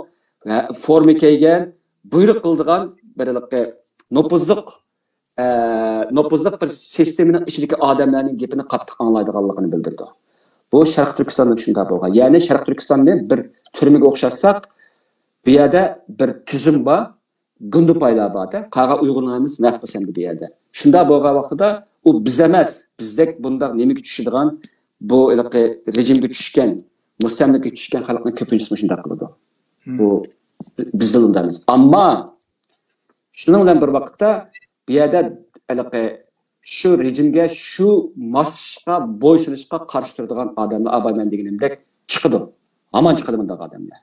ھە، فورما كىيگەن، بۇيرۇق قىلىدىغان بىر ھېلىقى نوپۇزلۇق، ئە، نوپۇزلۇق بىر سىستېمىنىڭ ئىچىدىكى ئادەملەرنىڭ گېپىنى قاتتىق ئاڭلايدىغانلىقىنى بىلدۈرىدۇ. بۇ شەرقىي تۈركىستاندا شۇنداق بولغان. يەنى شەرقىي تۈركىستاننى بىر تۈرمىگە ئوخشاتساق، بۇ يەردە بىر تۈزۈم بار، گۇندىپايلار بار-دە، قالغان ئۇيغۇرلار ھەممىسى مەھبۇس ئەمدى بۇ يەردە. شۇنداق بولغان ۋاقتىدا ئۇ بىز ئەمەس، بىزدەك بۇنداق نېمىگە چۈشىدىغان، بۇ ھېلىقى رېجىمگە چۈشكەن، مۇستەملىكىگە چۈشكەن خەلقنىڭ كۆپىنچىسى مۇشۇنداق قىلىدۇ. بۇ بىزدە ئۇنداق ئەمەس. ئەمما شۇنىڭ بىلەن بىر ۋاقىتتا بۇ يەردە ھېلىقى شۇ رېجىمگە، شۇ ماسلىشىشقا، بويسۇنۇشقا قارشى تۇرىدىغان ئادەملەر، ئاباي مەن دېگىنىمدەك، چىقىدۇ. ھامان چىقىدۇ بۇنداق ئادەملەر.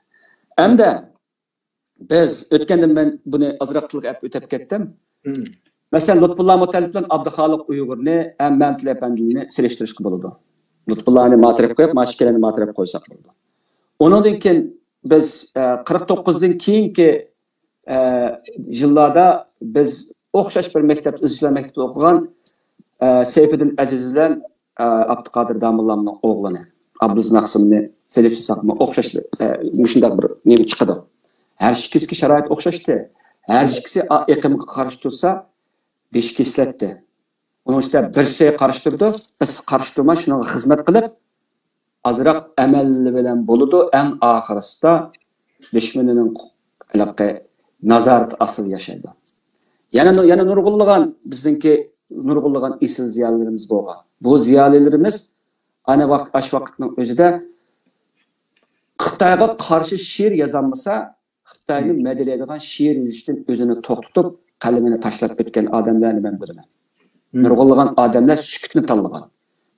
ئەمدى بىز ئۆتكەندە مەن بۇنى ئازراق تىلغا ئېلىپ ئۆتۈپ كەتتىم. مەسىلەن، لۇتپۇللا مۇتەللىپ بىلەن ئابدۇخالىق ئۇيغۇرنى ھەم مەمتىلى ئەپەندىنى سېلىشتۇرۇشقا بولىدۇ. لۇتپۇللانى ما تەرەپ قويۇپ، ما ئىككىلەننى ما تەرەپ قويساق بولىدۇ. ئۇنىڭدىن كېيىن بىز، ئە، قىرىق توققۇزدىن كېيىنكى، ئە، يىللاردا بىز ئوخشاش بىر مەكتەپتە، ئىزچىلار مەكتىپىدە ئوقۇغان، ئە، سەيپىدىن ئەزىز بىلەن، ئە، ئابدۇقادىر داموللامنىڭ ئوغلىنى، ئابدۇز مەخسۇمنى سېلىشتۇرساقمۇ ئوخشاش، ئە، مۇشۇنداق بىر نېمە چىقىدۇ. ھەر ئىككىسىدىكى شارائىت ئوخشاشتى. ھەر ئىككىسى ئا-، ئېقىمغا قارشى تۇرسا، بېشى كېسىلەتتى. ئۇنىڭ ئۈستىدە بىرسى قارشى تۇرىدۇ، بىرسى قارشى تۇرماي، شۇنىڭغا خىزمەت قىلىپ، ئازراق ئەمەل بىلەن بولىدۇ، ئەڭ ئاخىرسىدا دۈشمىنىنىڭ ھېلىقى نازارىتى ئاستىدا ياشايدۇ. يەنە، يەنە نۇرغۇنلىغان، بىزنىڭكى نۇرغۇنلىغان ئېسىل زىيالىيلىرىمىز بولغان. بۇ زىيالىيلىرىمىز ئەنە ۋاق-، ئاش ۋاقىتنىڭ ئۆزىدە خىتايغا قارشى شېئىر يازالمىسا، خىتاينى مەدھىيەلەيدىغان شېئىر يېزىشتىن ئۆزىنى توختىتىپ، قەلىمىنى تاشلاپ ئۆتكەن ئادەملەرنى مەن بىلىمەن. نۇرغۇنلىغان ئادەملەر سۈكۈتنى تاللىغان.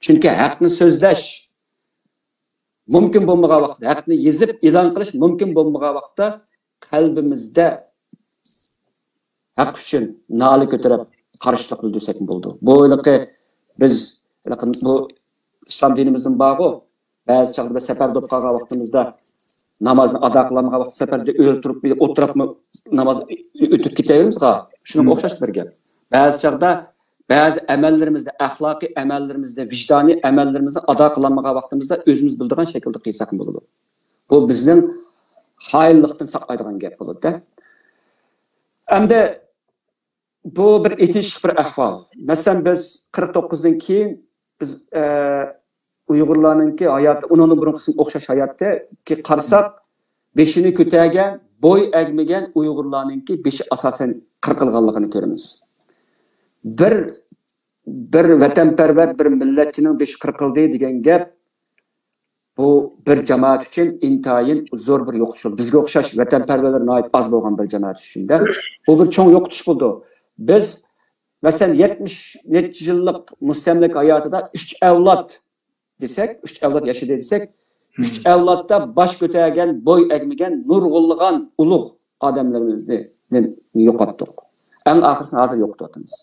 چۈنكى ھەقنى سۆزلەش مۇمكىن بولمىغان ۋاقىتتا، ھەقنى يېزىپ ئېلان قىلىش مۇمكىن بولمىغان ۋاقىتتا، قەلبىمىزدە ھەق ئۈچۈن نالە كۆتۈرۈپ قارشىلىق بىلدۈرسەكمۇ بولىدۇ. بۇ ھېلىقى بىز، ھېلىقى بۇ ئىسلام دىنىمىزدىن بارغۇ، بەزى چاغدا بىز سەپەردە بولۇپ قالغان ۋاقتىمىزدا، نامازنى ئادا قىلالمىغان ۋاقىتتا سەپەردە ئۆلتۈرۈپ، ئولتۇرۇپمۇ ناماز ئۆتۈپ كېتەۋېرىمىزغۇ. شۇنىڭغا ئوخشاش بىر گەپ. بەزى چاغدا بەزى ئەمەللىرىمىزدە، ئەخلاقىي ئەمەللىرىمىزدە، ۋىجدانىي ئەمەللىرىمىزنى ئادا قىلالمىغان ۋاقتىمىزدا ئۆزىمىز بىلىدىغان شەكىلدە قىلساقمۇ بولىدۇ. بۇ بىزنىڭ خائىنلىقتىن ساقلايدىغان گەپ بولىدۇ. ئەمدى بۇ بىر ئېچىنىشلىق بىر ئەھۋال. مەسىلەن، بىز قىرىق توققۇزدىن كېيىن بىز، ئە، ئۇيغۇرلارنىڭكى ھاياتى، ئۇنىڭدىن بۇرۇنقىسىغا ئوخشاش ھاياتتىكى قارىساق، بېشىنى كۆتەرگەن، بوي ئەگمىگەن ئۇيغۇرلارنىڭكى بېشى ئاساسەن قىرقىلغانلىقىنى كۆرىمىز. بىر، بىر ۋەتەنپەرۋەر، بىر مىللەتچىنىڭ بېشى قىرقىلدى دېگەن گەپ، بۇ بىر جامائەت ئۈچۈن ئىنتايىن زور بىر يوقىتىش بولدى. بىزگە ئوخشاش ۋەتەنپەرۋەرلەر ناھايىتى ئاز بولغان بىر جامائەت ئۈچۈن-دە، بۇ بىر چوڭ يوقىتىش بولدى. بىز، مەسىلەن، يەتمىش نەچچە يىللىق مۇستەملىكە ھاياتىدا ئۈچ ئەۋلاد دېسەك، ئۈچ ئەۋلاد ياشىدى دېسەك، ئۈچ ئەۋلادتا باش كۆتەرگەن، بوي ئەگمىگەن نۇرغۇنلىغان ئۇلۇغ ئادەملىرىمىزنى يوقاتتۇق. ئەڭ ئاخىرسىنى ھازىر يوقىتىۋاتىمىز.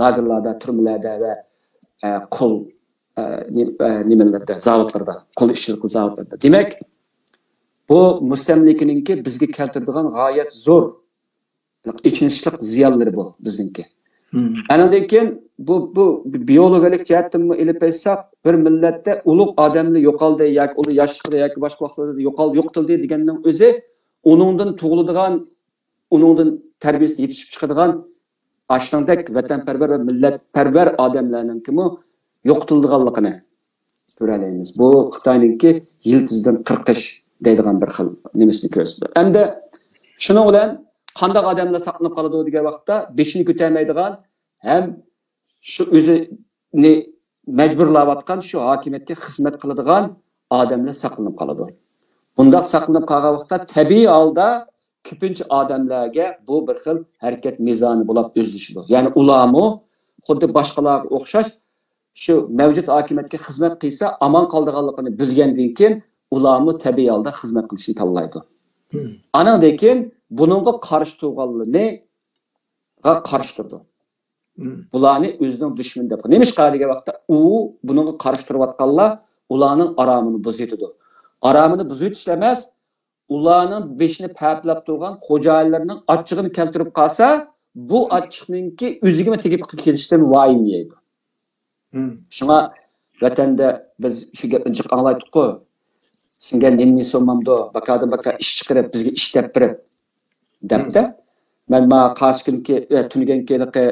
لاگېرلاردا، تۈرمىلەردە ۋە، ئە، قول، ئە، نېم-، ئە، نېمىلەردە، زاۋۇتلاردا، قول ئىشچىلىقى زاۋۇتلىرىدا. دېمەك، بۇ مۇستەملىكىنىڭكى بىزگە كەلتۈرىدىغان غايەت زور، ئېچىنىشلىق زىيانلىرى بۇ بىزنىڭكى. ئانىڭدىن كېيىن بۇ، بۇ بىيولوگىيەلىك جەھەتتىنمۇ ئېلىپ ئېيتساق، بىر مىللەتتە ئۇلۇغ ئادەملەر يوقالدى ياكى ئۇلار ياشلىقىدا ياكى باشقا ۋاقىتلاردا يوقال-، يوقىتىلدى دېگەننىڭ ئۆزى ئۇنىڭدىن تۇغۇلىدىغان، ئۇنىڭدىن تەربىيەسى يېتىشىپ چىقىدىغان ئاشۇنىڭدەك ۋەتەنپەرۋەر ۋە مىللەتپەرۋەر ئادەملەرنىڭكىمۇ يوقىتىلىدىغانلىقىنى كۆرەلەيمىز. بۇ خىتاينىڭكى يىلتىزىدىن قىرقىش دەيدىغان بىر خىل نېمىسىنى كۆرسىتىدۇ. ئەمدى شۇنىڭ بىلەن قانداق ئادەملەر ساقلىنىپ قالىدۇ دېگەن ۋاقىتتا، بېشىنى كۆتەرمەيدىغان ھەم شۇ ئۆزىنى مەجبۇرلاۋاتقان، شۇ ھاكىمىيەتكە خىزمەت قىلىدىغان ئادەملەر ساقلىنىپ قالىدۇ. بۇنداق ساقلىنىپ قالغان ۋاقىتتا تەبىئىي ھالدا كۆپىنچە ئادەملەرگە بۇ بىر خىل ھەرىكەت مىزانى بولاپ ئۆزلىشىدۇ. يەنى ئۇلارمۇ خۇددى باشقىلارغا ئوخشاش شۇ مەۋجۇت ھاكىمىيەتكە خىزمەت قىلسا ئامان قالىدىغانلىقىنى بىلگەندىن كېيىن، ئۇلارمۇ تەبىئىي ھالدا خىزمەت قىلىشنى تاللايدۇ. ئانىڭدىن كېيىن بۇنىڭغا قارشى تۇرغانلىرىغا قارشى تۇرىدۇ. بۇلارنى ئۆزىنىڭ دۈشمىنى دەپ. نېمىشقا دېگەن ۋاقىتتا، ئۇ بۇنىڭغا قارشى تۇرۇۋاتقانلار ئۇلارنىڭ ئارامىنى بۇزۇۋېتىدۇ. ئارامىنى بۇزۇۋېتىش ئەمەس، ئۇلارنىڭ بېشىنى پەپىلەپ تۇرغان خوجايىنلىرىنىڭ ئاچچىقىنى كەلتۈرۈپ قالسا، بۇ ئاچچىقنىڭكى ئۆزىگىمۇ تېگىپ كېلىشىدىن ۋايىم يەيدۇ. شۇڭا ۋەتەندە بىز شۇ گەپنى جىق ئاڭلايتتۇققۇ، سىڭگەن نېنىنى سۇنمامدۇ، باكادىن باكا ئىش چىقىرىپ، بىزگە ئىش دەپ بېرىپ، دەپتە. مەن ما قارشى كۈنكى، ئە، تۈنۈگۈنكى ھېلىقى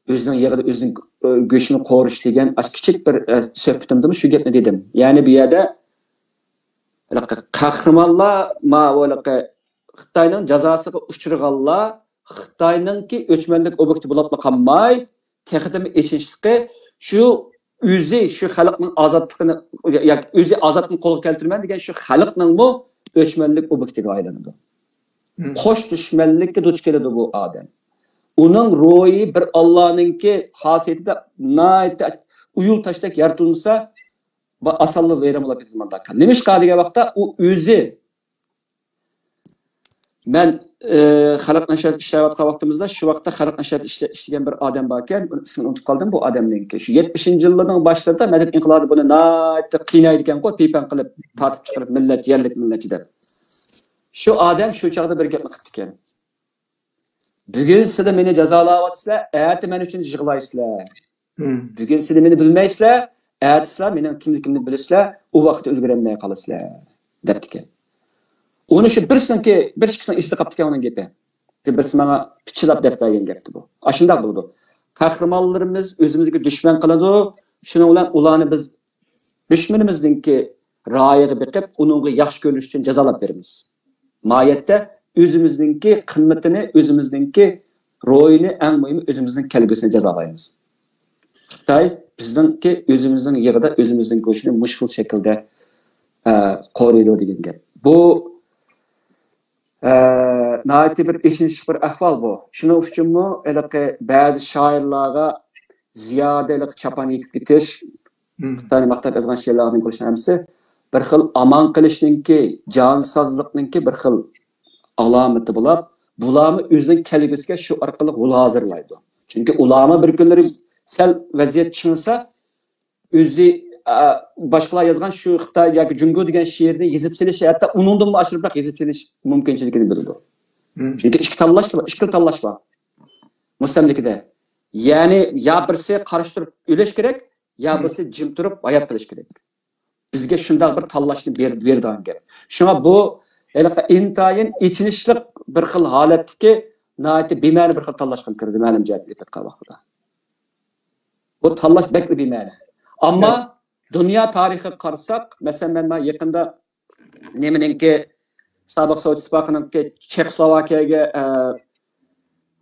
ئۆزىنىڭ يېغىدا ئۆزىنىڭ، ئە، گۆشىنى قورۇش دېگەن ئاشۇ كىچىك بىر، ئە، سۆھبىتىمدىمۇ شۇ گەپنى دېدىم. يەنى بۇ يەردە ھېلىقى قەھرىمانلار، ما، ھېلىقى خىتاينىڭ جازاسىغا ئۇچرىغانلار خىتاينىڭكى ئۆچمەنلىك ئوبيېكتى بولۇپلا قالماي، تېخىدىمۇ ئېچىنىشلىقى شۇ ئۆزى شۇ خەلقنىڭ ئازادلىقىنى ياكى ئۆزى ئازادلىقنى قولغا كەلتۈرىمەن دېگەن شۇ خەلقنىڭمۇ ئۆچمەنلىك ئوبيېكتىغا ئايلىنىدۇ. قوش دۈشمەنلىككە دۇچ كېلىدۇ بۇ ئادەم. ئۇنىڭ روھى بىر ئاللانىڭكى خاسىيىتىدە ناھايىتى ئۇيۇل تاشتەك يارىتىلمىسا، بۇ ئاسانلا ۋەيران بولۇپ كېتىدۇ مۇنداق. نېمىشقا دېگەن ۋاقىتتا ئۇ ئۆزى مەن، ئى، خەلق نەشرىياتتا ئىشلەۋاتقان ۋاقتىمىزدا، شۇ ۋاقىتتا خەلق نەشرىياتتا ئىشلە-، ئىشلىگەن بىر ئادەم باركەن، ئۇنىڭ ئىسمىنى ئۇنتۇپ قالدىم بۇ ئادەمنىڭكى. شۇ يەتمىشىنچى يىللارنىڭ باشلىرىدا مەدەت ئىنقىلابى بۇنى ناھايىتى قىينايدىكەنغۇ، پىپەڭ قىلىپ، تارتىپ چىقىرىپ، مىللەتچى، يەرلىك مىللەتچى دەپ. شۇ ئادەم شۇ چاغدا بىر گەپنى قىپتىكەن. بۈگۈن سىلەر مېنى جازالاۋاتىسىلەر، ئەتە مەن ئۈچۈن يىغلايسىلەر. بۈگۈن سىلەر مېنى بىلمەيسىلەر، ئەتە سىلەر مېنىڭ كىملىكىمنى بىلىسىلەر، ئۇ ۋاقىتتا ئۈلگۈرەلمەي قالىسىلەر، دەپتىكەن. ئۇنى شۇ بىرسىنىڭكى، بىر ئىككىسىنىڭ ئېسىدە قاپتىكەن ئۇنىڭ گېپى. بىرسى ماڭا پىچىلاپ دەپ بەرگەن گەپتى بۇ. ئاشۇنداق بولىدۇ. قەھرىمانلىرىمىز ئۆزىمىزگە دۈشمەن قىلىدۇ، شۇنىڭ بىلەن ئۇلارنى بىز دۈشمىنىمىزنىڭكى رايىغا بېقىپ، ئۇنىڭغا ياخشى كۆرۈنۈش ئۈچۈن جازالاپ بېرىمىز. ماھىيەتتە ئۆزىمىزنىڭكى قىممىتىنى، ئۆزىمىزنىڭكى روھىنى، ئەڭ مۇھىمى ئۆزىمىزنىڭ كەلگۈسىنى جازالايمىز. خىتاي بىزنىڭكى ئۆزىمىزنىڭ يېغىدا ئۆزىمىزنىڭ گۆشىنى مۇشۇ خىل شەكىلدە، ئە، قورۇيدۇ دېگەن گەپ. بۇ، ئە، ناھايىتى بىر ئېچىنىشلىق بىر ئەھۋال بۇ. شۇنىڭ ئۈچۈنمۇ ھېلىقى بەزى شائىرلارغا زىيادە ھېلىقى چاپان يېپىپ كېتىش، خىتاينى ماختاپ يازغان شېئىرلارنىڭ كۆرۈشى ھەممىسى بىر خىل ئامان قېلىشنىڭكى، جانسازلىقنىڭكى بىر خىل ئالامىتى بولۇپ، بۇلارمۇ ئۆزىنىڭ كەلگۈسىگە شۇ ئارقىلىق يول ھازىرلايدۇ. چۈنكى ئۇلارمۇ بىر كۈنلىرى سەل ۋەزىيەت چىڭىسا، ئۆزى، ئا، باشقىلار يازغان شۇ خىتاي ياكى جۇڭگو دېگەن شېئىرنى يېزىپ سېلىش، ھەتتا ئۇنىڭدىنمۇ ئاشۇرۇپراق يېزىپ سېلىش مۇمكىنچىلىكىنى بىلىدۇ. چۈنكى ئىككى تاللاش بار، ئىككى خىل تاللاش بار مۇستەملىكىدە. يەنى يا بىرسى قارشى تۇرۇپ ئۆلۈش كېرەك، يا بىرسى جىم تۇرۇپ ھايات قېلىش كېرەك. بىزگە شۇنداق بىر تاللاشنى بېرىدىغان گەپ. شۇڭا بۇ ھېلىقى ئىنتايىن ئېچىنىشلىق بىر خىل ھالەتتىكى ناھايىتى بىمەنە بىر خىل تاللاشقا كىردى مەلۇم جەھەتتىن ئېيتىۋاتقان ۋاقتىدا. بۇ تاللاش بەكلا بىمەنە. ئەمما دۇنيا تارىخىغا قارىساق، مەسىلەن، مەن مانا يېقىندا نېمىنىڭكى، سابىق سوۋېت ئىتتىپاقىنىڭكى چېخوسلوۋاكىيەگە، ئە،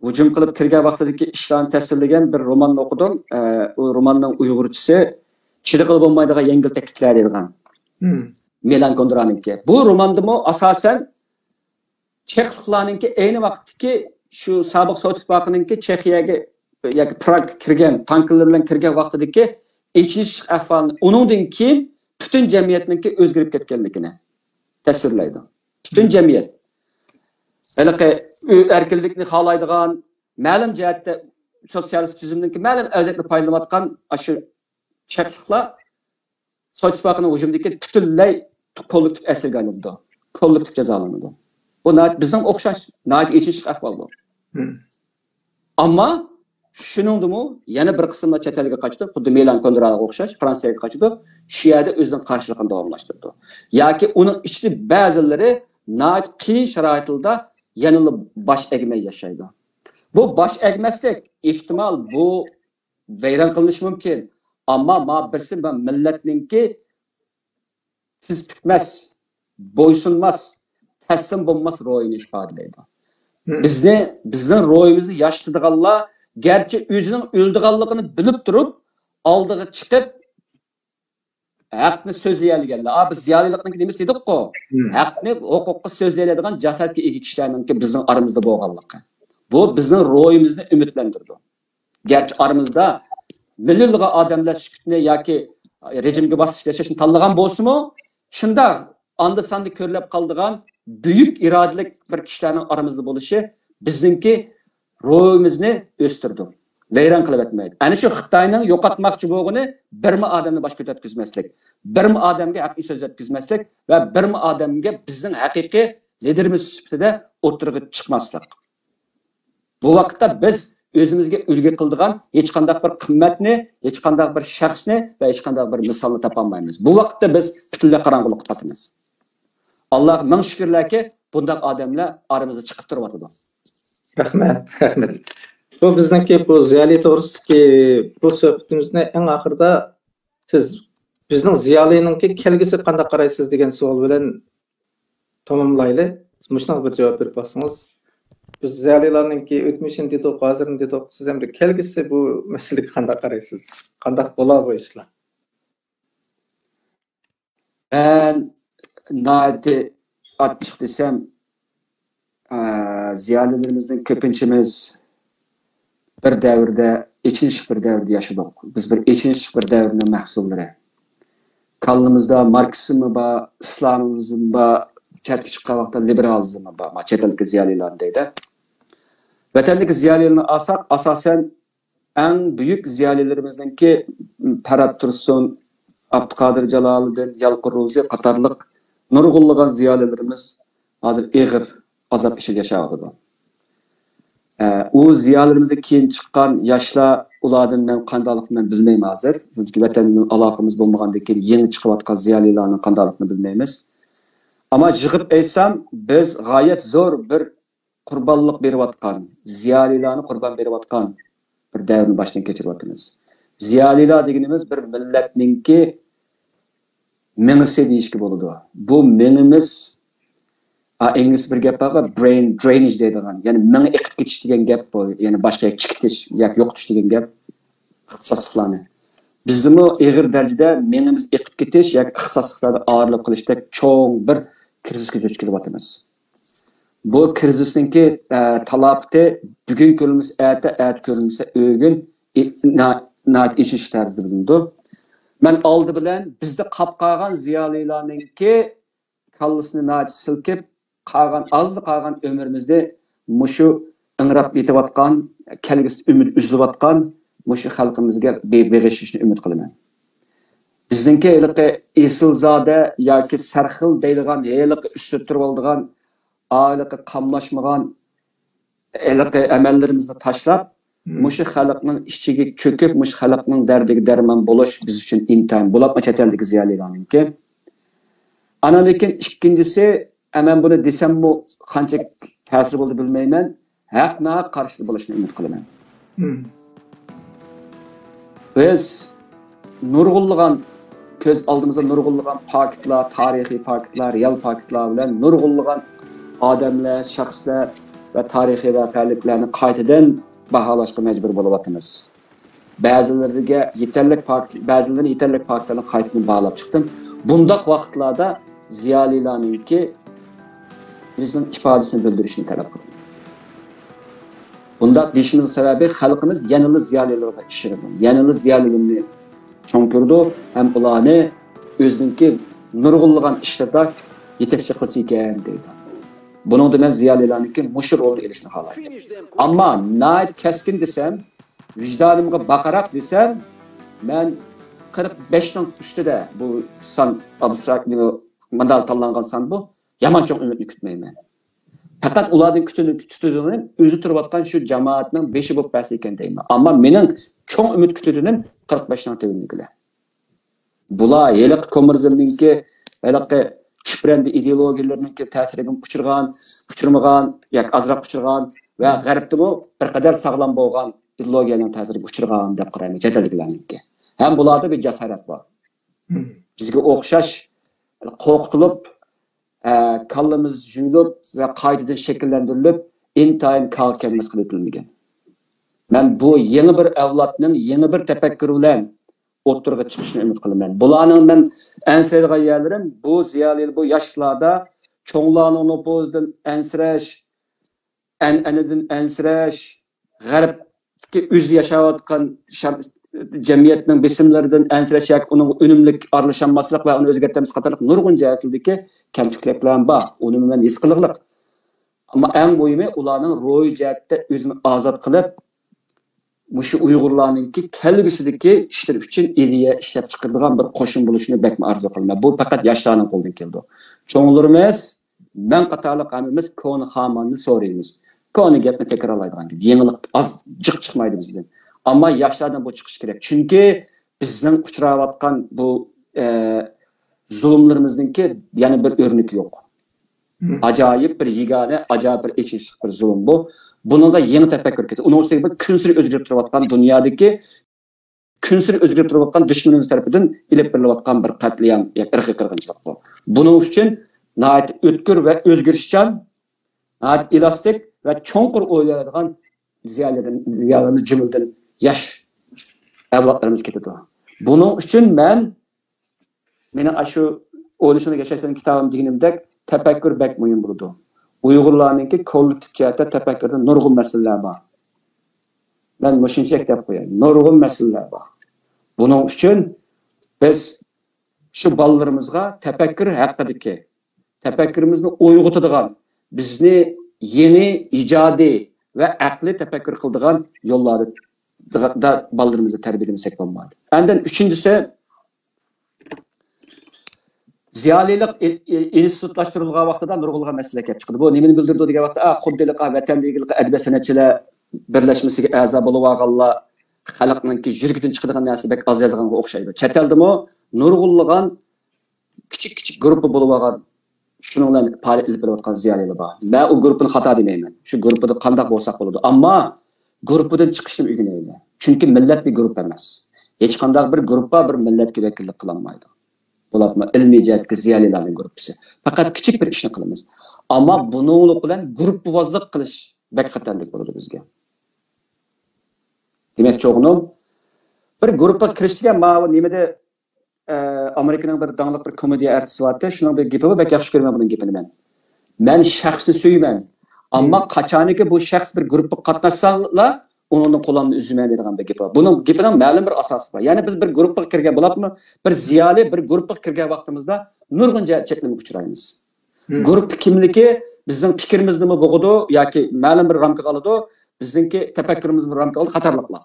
ھۇجۇم قىلىپ كىرگەن ۋاقتىدىكى ئىشلارنى تەسۋىرلىگەن بىر روماننى ئوقۇدۇم. ئە، ئۇ روماننىڭ ئۇيغۇرچىسى چىدىغىلى بولمايدىغان يەڭگىل تەكلىپلەر دەيدىغان. مىلان كۇندېرانىڭكى. بۇ روماندىمۇ ئاساسەن چېخلىقلارنىڭكى ئەينى ۋاقىتتىكى شۇ سابىق سوۋېت ئىتتىپاقىنىڭكى چېخىيەگە ياكى پراگغا كىرگەن، تانكىلىرى بىلەن كىرگەن ۋاقتىدىكى ئېچىنىشلىق ئەھۋالنى، ئۇنىڭدىن كېيىن پۈتۈن جەمئىيەتنىڭكى ئۆزگىرىپ كەتكەنلىكىنى تەسۋىرلەيدۇ. پۈتۈن جەمئىيەت. ھېلىقى ئۆ-، ئەركىنلىكنى خالايدىغان، مەلۇم جەھەتتە سوتسىيالىست تۈزۈمدىكى مەلۇم ئەۋزەللىكنى پايدىلىنىۋاتقان ئاشۇ چېخلىقلار سوۋېت ئىتتىپاقىنىڭ ھۇجۇمىدىن كېيىن پۈتۈنلەي كوللېكتىپ ئەسىرگە ئايلىنىدۇ. كوللېكتىپ جازالىنىدۇ. بۇ ناھايىتى بىزنىڭ ئوخشاش، ناھايىتى ئېچىنىشلىق ئەھۋال بۇ. ئەمما شۇنىڭدىمۇ يەنە بىر قىسىملار چەت ئەلگە قاچىدۇ، خۇددى مىلان كۇندېرانىغا ئوخشاش، فرانسىيەگە قاچىدۇ، شۇ يەردە ئۆزىنىڭ قارشىلىقىنى داۋاملاشتۇرىدۇ. ياكى ئۇنىڭ ئىچىدە بەزىلىرى ناھايىتى قىيىن شارائىتلاردا يەنىلا باش ئەگمەي ياشايدۇ. بۇ باش ئەگمەسلىك، ئېھتىمال، بۇ ۋەيران قىلىنىشى مۇمكىن. ئەمما ما بىرسى، ما مىللەتنىڭكى تىز پۈكمەس، بويسۇنماس، تەسلىم بولماس روھىنى ئىپادىلەيدۇ. بىزنى، بىزنىڭ روھىمىزنى ياشىتىدىغانلار، گەرچە ئۆزىنىڭ ئۆلىدىغانلىقىنى بىلىپ تۇرۇپ، ئالدىغا چىقىپ، ھەقنى سۆزلىيەلىگەنلەر. ئا، بىز زىيالىيلىقنىڭكى نېمىسى دېدۇققۇ؟ ھەقنى، ھوقۇققا سۆزلىيەلەيدىغان جاسارەتكە ئىگە كىشىلەرنىڭكى بىزنىڭ ئارىمىزدا بولغانلىقى. بۇ بىزنىڭ روھىمىزنى ئۈمىدلەندۈرىدۇ. گەرچە ئارىمىزدا مىليونلىغان ئادەملەر سۈكۈتنى ياكى رېجىمگە باسىپ ياشاشنى تاللىغان بولسىمۇ، شۇنداق ئاندا-ساندا كۆرۈلۈپ قالىدىغان بۈيۈك ئىرادىلىك بىر كىشىلەرنىڭ ئارىمىزدا بولۇشى بىزنىڭكى روھىمىزنى ئۆستۈرىدۇ، ۋەيران قىلىۋەتمەيدۇ. ئەنە شۇ خىتاينىڭ يوقاتماقچى بولغىنى بىرمۇ ئادەمنى باش كۆتۈرتكۈزمەسلىك، بىرمۇ ئادەمگە ھەقنى سۆزلەتكۈزمەسلىك ۋە بىرمۇ ئادەمگە بىزنىڭ ھەقىقىي لىدېرىمىز سۈپىتىدە ئوتتۇرىغا چىقماسلىق. بۇ ۋاقىتتا بىز ئۆزىمىزگە ئۈلگە قىلىدىغان ھېچقانداق بىر قىممەتنى، ھېچقانداق بىر شەخسنى ۋە ھېچقانداق بىر مىسالنى تاپالمايمىز. بۇ ۋاقىتتا بىز پۈتۈنلەي قاراڭغۇلۇققا پاتىمىز. ئاللاغا مىڭ شۈكۈرلەركى، بۇنداق ئادەملەر ئارىمىزدا چىقىپ تۇرۇۋاتىدۇ. رەھمەت، رەھمەت. بۇ بىزنىڭكى بۇ زىيالىي توغرىسىدىكى بۇ سۆھبىتىمىزنى ئەڭ ئاخىرىدا سىز بىزنىڭ زىيالىينىڭكى كەلگۈسىگە قانداق قارايسىز دېگەن سوئال بىلەن تاماملايلى. مۇشۇنىڭغا بىر جاۋاب بېرىپ باقسىڭىز. بىز زىيالىيلارنىڭكى ئۆتمۈشىنى دېدۇق، ھازىرىنى دېدۇق. سىز ئەمدى كەلگۈسى بۇ مەسىلىگە قانداق قارايسىز؟ قانداق بولا بۇ ئىشلار؟ مەن ناھايىتى ئاچچىق دېسەم، ئە، زىيالىيلىرىمىزنىڭ كۆپىنچىمىز بىر دەۋردە، ئېچىنىشلىق بىر دەۋردە ياشىدۇق. بىز بىر ئېچىنىشلىق بىر دەۋرنىڭ مەھسۇللىرى. كاللىمىزدا ماركسىزممۇ بار، ئىسلامىزممۇ بار، چەتكە چىققان ۋاقىتتا لىبېرالىزممۇ بار. ما چەت ئەلدىكى زىيالىيلارنى دەيدۇ. ۋەتەندىكى زىيالىيلارنى ئالساق، ئاساسەن ئەڭ بۈيۈك زىيالىيلىرىمىزنىڭكى پەرھات تۇرسۇن، ئابدۇقادىر جالالىدىن، يالقۇن روزى قاتارلىق نۇرغۇنلىغان زىيالىيلىرىمىز ھازىر ئېغىر ئازاب ئىچىدە ياشاۋاتىدۇ. ئە، ئۇ زىيالىيلىرىمىزدىن كېيىن چىققان ياشلار، ئۇلاردىن مەن قانداقلىقىنى مەن بىلمەيمەن ھازىر. چۈنكى ۋەتەن بىلەن ئالاقىمىز بولمىغاندىن كېيىن يېڭى چىقىۋاتقان زىيالىيلارنىڭ قانداقلىقىنى بىلمەيمىز. ئەمما يىغىپ ئېيتسام، بىز غايەت زور بىر قۇربانلىق بېرىۋاتقان، زىيالىيلارنى قۇربان بېرىۋاتقان بىر دەۋرنى باشتىن كەچۈرۈۋاتىمىز. زىيالىيلار دېگىنىمىز بىر مىللەتنىڭكى مېڭىسى دېيىشكە بولىدۇ. بۇ مېڭىمىز، ئا، ئىنگلىزچە بىر گەپ بارغۇ، brain drainage دەيدىغان، يەنى مېڭە ئېقىپ كېتىش دېگەن گەپ بۇ، يەنى باشقا يەرگە چىقىتىش ياكى يوقىتىش دېگەن گەپ، ئىختىساسلىقلارنى. بىزدىمۇ ئېغىر دەرىجىدە مېڭىمىز ئېقىپ كېتىش ياكى ئىختىساسلىقلاردا ئايرىلىپ قېلىشتەك چوڭ بىر كىرىزىسكە دۇچ كېلىۋاتىمىز. بۇ كىرىزىسنىڭكى، ئە، تالاپىتى بۈگۈن كۆرۈلمىسە ئەتە، ئەتە كۆرۈلمىسە ئۆگۈن، ئى-، نا-، ناھايىتى ئېشىش تەرزىدە بىلىنىدۇ. مەن ئالدى بىلەن بىزدە قاپ قالغان زىيالىيلارنىڭكى كاللىسىنى ناھايىتى سىلكىپ، قالغان، ئازلا قالغان ئۆمرىمىزنى مۇشۇ ئىڭراپ يېتىۋاتقان، كەلگۈسىدىن ئۈمىد ئۈزۈلۈۋاتقان مۇشۇ خەلقىمىزگە بې-، بېغىشلىشىنى ئۈمىد قىلىمەن. بىزنىڭكى ھېلىقى ئېسىلزادە ياكى سەرخىل دەيدىغان ھېلىقى ئۈستىدە تۇرۇۋالىدىغان، ھېلىقى قاملاشمىغان، ھېلىقى ئەمەللىرىمىزنى تاشلاپ، مۇشۇ خەلقنىڭ ئىچىگە چۆكۈپ، مۇشۇ خەلقنىڭ دەردىگە دەرمان بولۇش بىز ئۈچۈن ئىنتايىن، بولۇپمۇ چەت ئەلدىكى زىيالىيلارنىڭكى. ئاندىن كېيىن ئىككىنچىسى، ئە، مەن بۇنى دېسەممۇ قانچە تەسىر بولىدۇ بىلمەيمەن، ھەق ناھەق قارشى بولۇشنى ئۈمىد قىلىمەن. بىز نۇرغۇنلىغان، كۆز ئالدىمىزدا نۇرغۇنلىغان پاكىتلار، تارىخىي پاكىتلار، رېئال پاكىتلار بىلەن نۇرغۇنلىغان ئادەملەر، شەخسلەر ۋە تارىخىي ۋەقەلىكلەرنى قايتىدىن باھالاشقا مەجبۇر بولۇۋاتىمىز. بەزىلىرىگە يېتەرلىك پاكىت، بەزىلىرىنى يېتەرلىك پاكىتلارنى قايتىدىن باھالاپ چىقتىم. بۇنداق ۋاقىتلاردا زىيالىيلارنىڭكى ئۆزىنىڭ ئىپادىسىنى بىلدۈرۈشىنى تەلەپ قىلدىم. بۇنداق دېيىشىمىزنىڭ سەۋەبى، خەلقىمىز يەنىلا زىيالىيلارغا ئىشىنىدۇ، يەنىلا زىيالىيلىرىنى چوڭ كۆرىدۇ ھەم ئۇلارنى ئۆزىنىڭكى نۇرغۇنلىغان ئىشلىرىدا يېتەكچى قىلسا ئىكەن دەيدۇ. بۇنىڭدا مەن زىيالىيلارنىڭكى مۇشۇ رولنى ئېلىشنى خالايمەن. ئەمما ناھايىتى كەسكىن دېسەم، ۋىجدانىمغا باقاراق دېسەم، مەن قىرىق بەشنىڭ ئۈستىدە، بۇ سان ئابستراكت، مۇنداق تاللانغان سان بۇ، يامان چوڭ ئۈمىدنى كۈتمەيمەن. پەقەت ئۇلاردىن كۈتىدىغىنىم ئۆزى تۇرۇۋاتقان شۇ جامائەتنىڭ بېشى بولۇپ بەرسە ئىكەن دەيمەن. ئەمما مېنىڭ چوڭ ئۈمىد كۈتىدىغىنىم قىرىق بەشنىڭ تۆۋىنىدىكىلەر. بۇلار ھېلىقى كوممۇنىزمنىڭكى، ھېلىقى چۈپرەندە ئىدېئولوگىيەلىرىنىڭكى تەسىرىگە ئۇچرىغان، ئۇچرىمىغان ياكى ئازراق ئۇچرىغان ۋە غەربتىمۇ بىر قەدەر ساغلام بولغان ئىدېئولوگىيەنىڭ تەسىرىگە ئۇچرىغان دەپ قارايمەن چەت ئەلدىكىلەرنىڭكى. ھەم بۇلاردا بىر جاسارەت بار. بىزگە ئوخشاش قورقۇتۇلۇپ، ئە، كاللىمىز جۇيۇلۇپ ۋە قايتىدىن شەكىللەندۈرۈلۈپ، ئىنتايىن كاغا كەلمەس قىلىۋېتىلمىگەن. مەن بۇ يېڭى بىر ئەۋلادنىڭ يېڭى بىر تەپەككۇرى بىلەن ئوتتۇرىغا چىقىشىنى ئۈمىد قىلىمەن. بۇلارنىڭ مەن ئەنسىرەيدىغان يەرلىرىم، بۇ زىيالىي، بۇ ياشلاردا چوڭلارنىڭ نوپۇزىدىن ئەنسىرەش، ئەنئەنىدىن ئەنسىرەش، غەربتىكى ئۆزى ياشاۋاتقان شام-، جەمئىيەتنىڭ بېسىملىرىدىن ئەنسىرەش ياكى ئۇنىڭغا ئۈنۈملۈك ئارىلىشالماسلىق ۋە ئۇنى ئۆزگەرتەلمەس قاتارلىق نۇرغۇن جەھەتلىرىدىكى كەمتۈكلۈكلەر بار. ئۇنى مەن ھېس قىلغلىق. ئەمما ئەڭ مۇھىمى، ئۇلارنىڭ روھىي جەھەتتە ئۆزىنى ئازاد قىلىپ، مۇشۇ ئۇيغۇرلارنىڭكى كەلگۈسىدىكى ئىشلىرى ئۈچۈن ئىدىيە ئىشلەپ چىقىرىدىغان بىر قوشۇن بولۇشىنى بەكمۇ ئارزۇ قىلىمەن. بۇ پەقەت ياشلارنىڭ قولىدىن كېلىدۇ. چوڭلىرىمىز، مەن قاتارلىق ھەممىمىز كونا خاماننى سورۇيمىز. كونا گەپنى تەكرارلايدىغان گەپ. يېڭىلىق ئاز جىق چىقمايدۇ بىزدىن. ئەمما ياشلاردىن بۇ چىقىشى كېرەك. چۈنكى بىزنىڭ ئۇچراۋاتقان بۇ، ئە، زۇلۇملىرىمىزنىڭكى يەنە بىر ئۆرنىكى يوق. ئاجايىپ بىر يېگانە، ئاجايىپ بىر ئېچىنىشلىق بىر زۇلۇم بۇ. بۇنىڭغا يېڭى تەپەككۇر كېرەك. ئۇنىڭ ئۈستىگە بىر كۈنسېرى ئۆزگىرىپ تۇرۇۋاتقان دۇنيادىكى، كۈنسېرى ئۆزگىرىپ تۇرۇۋاتقان دۈشمىنىمىز تەرىپىدىن ئېلىپ بېرىلىۋاتقان بىر قەتلىئام، يا ئىرقىي قىرغىنچىلىق بۇ. بۇنىڭ ئۈچۈن ناھايىتى ئۆتكۈر ۋە ئۆزگىرىشچان، ناھايىتى ئېلاستىك ۋە چوڭقۇر ئويلايدىغان زىيالىيلىرىمىز، جۈملىدىن ياش ئەۋلادلىرىمىز كېتىدۇ. بۇنىڭ ئۈچۈن مەن، مېنىڭ ئاشۇ ئويلىشىڭدا ياشايسەن كىتابىم دېگىنىمدەك، تەپەككۇر بەك مۇھىم بولىدۇ. ئۇيغۇرلارنىڭكى كوللېكتىپ جەھەتتە تەپەككۇرىدا نۇرغۇن مەسىلىلەر بار. مەن مۇشۇنچىلىك دەپ قوياي، نۇرغۇن مەسىلىلەر بار. بۇنىڭ ئۈچۈن بىز شۇ بالىلىرىمىزغا تەپەككۇر ھەققىدىكى، تەپەككۇرىمىزنى ئويغىتىدىغان، بىزنى يېڭى ئىجادىي ۋە ئەقلىي تەپەككۇر قىلىدىغان يوللاردا بالىلىرىمىزنى تەربىيەلىمىسەك بولمايدۇ. ئاندىن ئۈچىنچىسى، زىيالىيلىق ئىنستىتۇتلاشتۇرۇلغان ۋاقتىدا نۇرغۇنلىغان مەسىلىلەر كېلىپ چىقىدۇ. بۇ نېمىنى بىلدۈرىدۇ دېگەن ۋاقىتتا، ئا، خۇددى ۋەتەندىكى ئەدەبىيات سەنئەتچىلەر بىرلەشمىسىگە ئەزا بولۇۋالغانلار خەلقنىڭكى يۈرىكىدىن چىقىدىغان نەرسە بەك ئاز يازغانغا ئوخشايدۇ. چەت ئەلدىمۇ نۇرغۇنلىغان كىچىك كىچىك گۇرۇپپا بولۇۋالغان، شۇنىڭ بىلەن پائالىيەت ئېلىپ بېرىۋاتقان زىيالىيلار بار. مەن ئۇ گۇرۇپپىنى خاتا دېمەيمەن. شۇ گۇرۇپپىدا قانداق بولساق بولىدۇ. ئەمما گۇرۇپپىدىن چىقىشنى ئۆگىنەيلى. چۈنكى مىللەت بىر گۇرۇپپا ئەمەس. ھېچقانداق بىر گۇرۇپپا بىر مىللەتكە ۋەكىللىك قىلالمايدۇ. بولۇپمۇ ئىلمىي جەھەتتىكى زىيالىيلارنىڭ گۇرۇپپىسى. پەقەت كىچىك بىر ئىشنى قىلىمىز. ئەمما بۇنىڭلىق بىلەن گۇرۇپپىۋازلىق قىلىش بەك خەتەرلىك بولىدۇ بىزگە. دېمەكچى بولغىنىم، بىر گۇرۇپپىغا كىرىش دېگەن ماۋۇ نېمىدە ئە، ئامېرىكىنىڭ بىر داڭلىق بىر كومېدىيە ئارتىسى بارتى، شۇنىڭ بىر گېپى بار، بەك ياخشى كۆرىمەن بۇنىڭ گېپىنى مەن. مەن شەخسنى سۆيىمەن، ئەمما قاچانكى بۇ شەخس بىر گۇرۇپپىغا قاتناشسالا، ئۇنىڭدىن قولۇمنى ئۈزىمەن دەيدىغان بىر گېپى بار. بۇنىڭ گېپىنىڭ مەلۇم بىر ئاساسى بار. يەنى بىز بىر گۇرۇپپىغا كىرگەن بولۇپمۇ، بىر زىيالىي بىر گۇرۇپپىغا كىرگەن ۋاقتىمىزدا نۇرغۇن جەھەت چەكلىمىگە ئۇچرايمىز. گۇرۇپپا كىملىكى بىزنىڭ پىكرىمىزنىمۇ بوغىدۇ ياكى مەلۇم بىر رامكىغا ئالىدۇ، بىزنىڭكى تەپەككۇرىمىزنى رامكىغا ئالىدۇ قاتارلىقلار.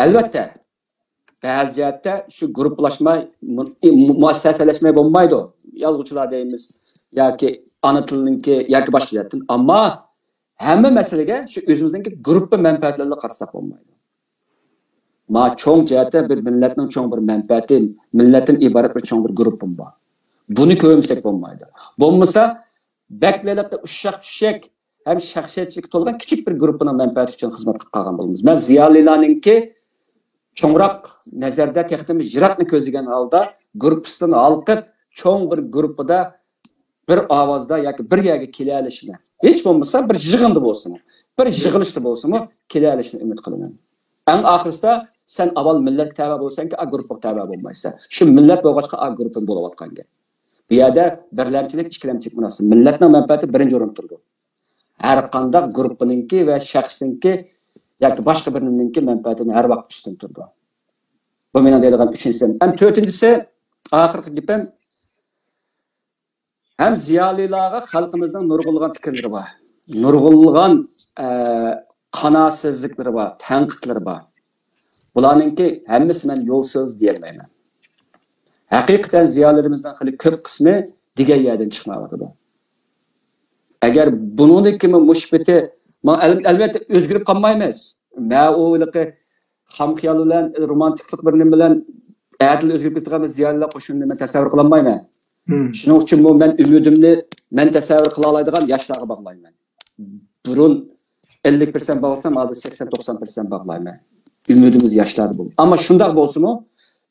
ئەلۋەتتە، بەزى جەھەتتە شۇ گۇرۇپپىلاشماي، مۇ-، مۇ-، مۇئەسسەسەلەشمەي بولمايدۇ. يازغۇچىلار دەيمىز ياكى ئانا تىلنىڭكى ياكى باشقا جەھەتتىن. ئەمما ھەممە مەسىلىگە شۇ ئۆزىمىزنىڭكى گۇرۇپپا مەنپەئەتلىرىلا قارىساق بولمايدۇ. ما چوڭ جەھەتتە بىر مىللەتنىڭ چوڭ بىر مەنپەئەتى، مىللەتتىن ئىبارەت بىر چوڭ بىر گۇرۇپپىم بار. بۇنى كۆرمىسەك بولمايدۇ. بولمىسا، بەكلا ئۇششاق چۈشەك ھەم شەخسىيەتچىلىككە تولغان كىچىك بىر گۇرۇپپىنىڭ مەنپەئەتى ئۈچۈن خىزمەت قىلىپ قالغان بولىمىز. مەن زىيالىيلارنىڭكى چوڭراق نەزەردە تېخىمۇ يىراقنى كۆزلىگەن ھالدا گۇرۇپپىسىدىن ھالقىپ، چوڭ بىر گۇرۇپپىدا بىر ئاۋازدا ياكى بىر يەرگە كېلەلىشىنى، ھېچ بولمىسا بىر يىغىندا بولسىمۇ، بىر يىغىلىشتا بولسىمۇ كېلەلىشىنى ئۈمىد قىلىمەن. ئەڭ ئاخىرسىدا سەن ئاۋۋال مىللەتكە تەۋە بولساڭكى، ئا گۇرۇپپىغا تەۋە بولمايسەن. شۇ مىللەت بولغاچقا ئا گۇرۇپپا بولۇۋاتقان گەپ. بۇ يەردە بىرلەمچىلىك، ئىككىلەمچىلىك مۇناسىۋىتى. مىللەتنىڭ مەنپەئەتى بىرىنچى ئورۇندا تۇرىدۇ. ھەر قانداق گۇرۇپپىنىڭكى ۋە شەخسنىڭكى ياكى باشقا بىرىنىڭكى مەنپەئەتىدىن ھەر ۋاقىت ئۈستۈن تۇرىدۇ. بۇ مېنىڭ دەيدىغان ئۈچىنچىسى. ھەم تۆتىنچىسى، ئاخىرقى گېپىم، ھەم زىيالىيلارغا خەلقىمىزنىڭ نۇرغۇنلىغان پىكىرلىرى بار. نۇرغۇنلىغان، ئە، قانائەتسىزلىكلىرى بار، تەنقىدلىرى بار. بۇلارنىڭكى ھەممىسى مەن يولسىز دېيەلمەيمەن. ھەقىقەتەن زىيالىيلىرىمىزنىڭ خېلى كۆپ قىسمى دېگەن يەردىن چىقمايۋاتىدۇ. ئەگەر بۇنىڭدىن كېيىن مۇشۇ پېتى، مانا، ئەل-، ئەلۋەتتە ئۆزگىرىپ قالمايمىز. مەن ئۇ ھېلىقى خام خىيال بىلەن، رومانتىكلىق بىر نېمە بىلەن ئەتىلا ئۆزگىرىپ كېتىدىغان بىر زىيالىيلار قوشۇنىنى مەن تەسەۋۋۇر قىلالمايمەن. شۇنىڭ ئۈچۈنمۇ مەن ئۈمىدىمنى مەن تەسەۋۋۇر قىلالايدىغان ياشلارغا باغلايمەن. بۇرۇن ئەللىك پىرسەنت باغلىسام، ھازىر سەكسەن توقسان پىرسەنت باغلايمەن. ئۈمىدىمىز ياشلاردا بولىدۇ. ئەمما شۇنداق بولسىمۇ،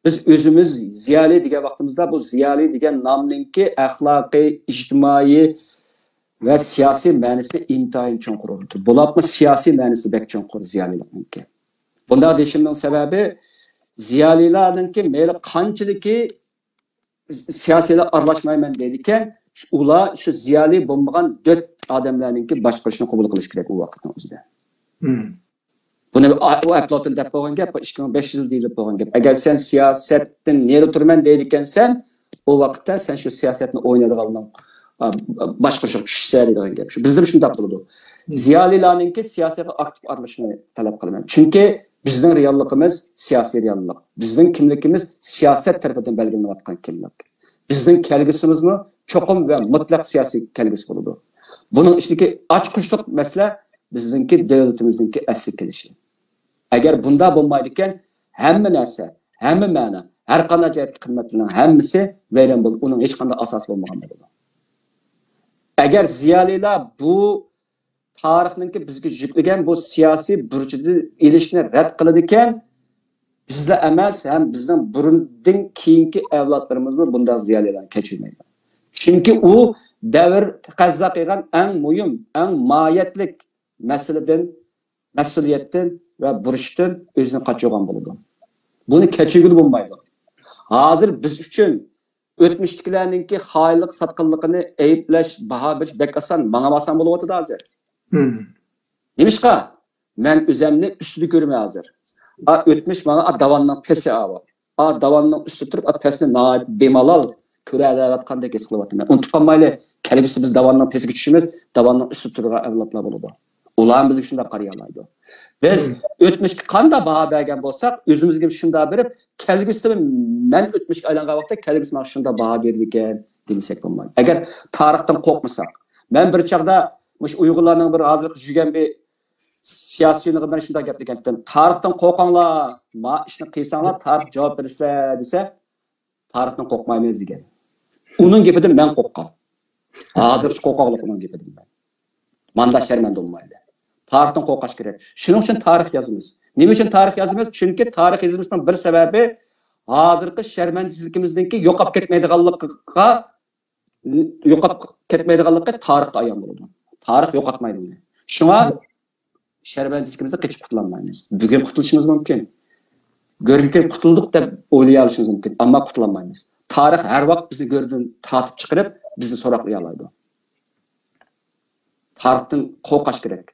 بىز ئۆزىمىز زىيالىي دېگەن ۋاقتىمىزدا، بۇ زىيالىي دېگەن نامنىڭكى ئەخلاقىي، ئىجتىمائىي ۋە سىياسىي مەنىسى ئىنتايىن چوڭقۇر ئورۇندا. بولۇپمۇ سىياسىي مەنىسى بەك چوڭقۇر زىيالىيلىقنىڭكى. بۇنداق دېيىشىمنىڭ سەۋەبى، زىيالىيلارنىڭكى مەيلى قانچىلىكى سىياسىيلار ئارىلاشمايمەن دەيدىكەن، ئۇلار شۇ زىيالىي بولمىغان دۆت ئادەملەرنىڭكى باشقۇرۇشىنى قوبۇل قىلىش كېرەك ئۇ ۋاقىتنىڭ ئۆزىدە. بۇنى ئۇ ئەپلاتون دەپ بولغان گەپ، بۇ ئىككى مىڭ بەش يۈز يىل دېيىلىپ بولغان گەپ. ئەگەر سەن سىياسەتتىن نېرى تۇرىمەن دەيدىكەنسەن، ئۇ ۋاقىتتا سەن شۇ سىياسەتنى ئوينايدىغاننىڭ، ئا، باشقا يوق، چۈشسە دەيدىغان گەپ. شۇ بىزدىمۇ شۇنداق بولىدۇ. زىيالىيلارنىڭكى سىياسەتكە ئاكتىپ ئارىلىشىشىنى تەلەپ قىلىمەن. چۈنكى بىزنىڭ رېئاللىقىمىز سىياسىي رېئاللىق. بىزنىڭ كىملىكىمىز سىياسەت تەرىپىدىن بەلگىلىنىۋاتقان كىملىك. بىزنىڭ كەلگۈسىمىزمۇ چوقۇم ۋە مۇتلەق سىياسىي كەلگۈسى بولىدۇ. بۇنىڭ ئىچىدىكى ئاچقۇچلۇق مەسىلە بىزنىڭكى دۆلىتىمىزنىڭكى ئەسلىگە كېلىشى. ئەگەر بۇنداق بولمايدىكەن، ھەممە نەرسە، ھەممە مەنە، ھەر قانداق جەھەتتىكى قىممەتلەرنىڭ ھەممىسى ۋەيران بولۇپ، ئۇنىڭ ھېچقانداق ئاساسى بولمىغان بولىدۇ. ئەگەر زىيالىيلار بۇ تارىخنىڭكى بىزگە يۈكلىگەن بۇ سىياسىي بۇرچىدىن ئېلىشنى رەت قىلىدىكەن، بىزلا ئەمەس، ھەم بىزنىڭ بۇرۇندىن كېيىنكى ئەۋلادلىرىمىزمۇ بۇنداق زىيالىيلارنى كەچۈرمەيدۇ. چۈنكى ئۇ دەۋر تەقەززا قىلغان ئەڭ مۇھىم، ئەڭ ماھىيەتلىك مەسىلىدىن، مەسئۇلىيەتتىن ۋە بۇرچتىن ئۆزىنى قاچۇرغان بولىدۇ. بۇنى كەچۈرگىلى بولمايدۇ. ھازىر بىز ئۈچۈن ئۆتمۈشتىكىلەرنىڭكى خائىنلىق، ساتقىنلىقىنى ئەيىبلەش، باھا بېرىش بەك ئاسان، ماڭا ئاسان بولۇۋاتىدۇ ھازىر. نېمىشقا؟ مەن ئۆزەمنى ئۈستىدە كۆرىمەن ھازىر. ئا، ئۆتمۈش ماڭا، ئا، داۋاننىڭ پېسى ئاۋۇ. ئا، داۋاننىڭ ئۈستىدە تۇرۇپ، ئا، پەسنى ناھايىتى بىمالال كۆرەلەيۋاتقاندەك ھېس قىلىۋاتىمەن. ئۇنتۇپ قالمايلى، كەلگۈسىدە بىز داۋاننىڭ پېسىگە چۈشىمىز، داۋاننىڭ ئۈستىدە تۇرىدىغان ئەۋلادلار بولىدۇ. ئۇلار بىزگە شۇنداق قارىيالايدۇ. بىز ئۆتمۈشكە قانداق باھا بەرگەن بولساق، ئۆزىمىزگە شۇنداق بېرىپ، كەلگۈسىدە مەن ئۆتمۈشكە ئايلانغان ۋاقىتتا كەلگۈسى ماڭا شۇنداق باھا بېرىدىكەن دېمىسەك بولمايدۇ. ئەگەر تارىختىن قورقمىساق، مەن بىر چاغدا مۇشۇ ئۇيغۇرلارنىڭ بىر ھازىرقى يۈرگەن بىر سىياسىيونىغا مەن شۇنداق گەپ دېگەنتىم. تارىختىن قورقۇڭلار، ما ئىشنى قىلساڭلار، تارىخ جاۋاب بېرىسىلەر دېسە، تارىختىن قورقمايمىز دېگەن. ئۇنىڭ گېپىدىن مەن قورققان. ھازىرچە قورقاقلىق ئۇنىڭ گېپىدىن مەن. ماندا شەرمەندە بولمايلى. تارىختىن قورقاش كېرەك. شۇنىڭ ئۈچۈن تارىخ يازىمىز. نېمە ئۈچۈن تارىخ يازىمىز؟ چۈنكى تارىخ يېزىشنىڭ بىر سەۋەبى ھازىرقى شەرمەنچىلىكىمىزنىڭكى يوقاپ كەتمەيدىغانلىقىغا، يوقاپ كەتمەيدىغانلىقى تارىختا ئايان بولىدۇ. تارىخ يوقاتمايدۇ ئۇنى. شۇڭا شەرمەنچىلىكىمىزدىن قېچىپ قۇتۇلالمايمىز. بۈگۈن قۇتۇلۇشىمىز مۇمكىن. گۆرگە كىرىپ قۇتۇلدۇق دەپ ئويلىيالىشىمىز مۇمكىن، ئەمما قۇتۇلالمايمىز. تارىخ ھەر ۋاقىت بىزنى گۆردىن تارتىپ چىقىرىپ، بىزنى سوراقلىيالايدۇ. تارىختىن قورقاش كېرەك.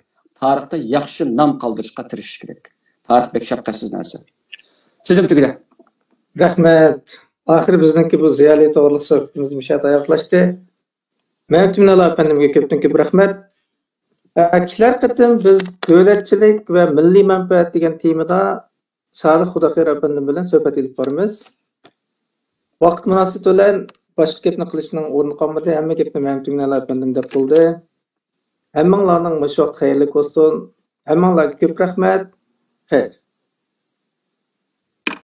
تارىختا ياخشى نام قالدۇرۇشقا تىرىشىش كېرەك. تارىخ بەك شەپقەتسىز نەرسە. سۆزۈم تۈگىدى. رەھمەت. ئاخىرى بىزنىڭكى بۇ زىيالىي توغرىلىق سۆھبىتىمىز مۇشۇ يەردە ئاياغلاشتى. مەمتىمىن ئەپەندىمگە كۆپتىن كۆپ رەھمەت. ئە، كېلەر قېتىم بىز دۆلەتچىلىك ۋە مىللىي مەنپەئەت دېگەن تېمىدا سادىق خۇداخېر ئەپەندىم بىلەن سۆھبەت ئېلىپ بارىمىز. ۋاقىت مۇناسىۋىتى بىلەن باشقا گەپنى قىلىشنىڭ ئورنى قالمىدى. ھەممە گەپنى مەمتىمىن ئەپەندىم دەپ بولدى. ھەممىڭلارنىڭ مۇشۇ ۋاقىت خەيرلىك بولسۇن. ھەممىڭلارغا كۆپ رەھمەت. خەير.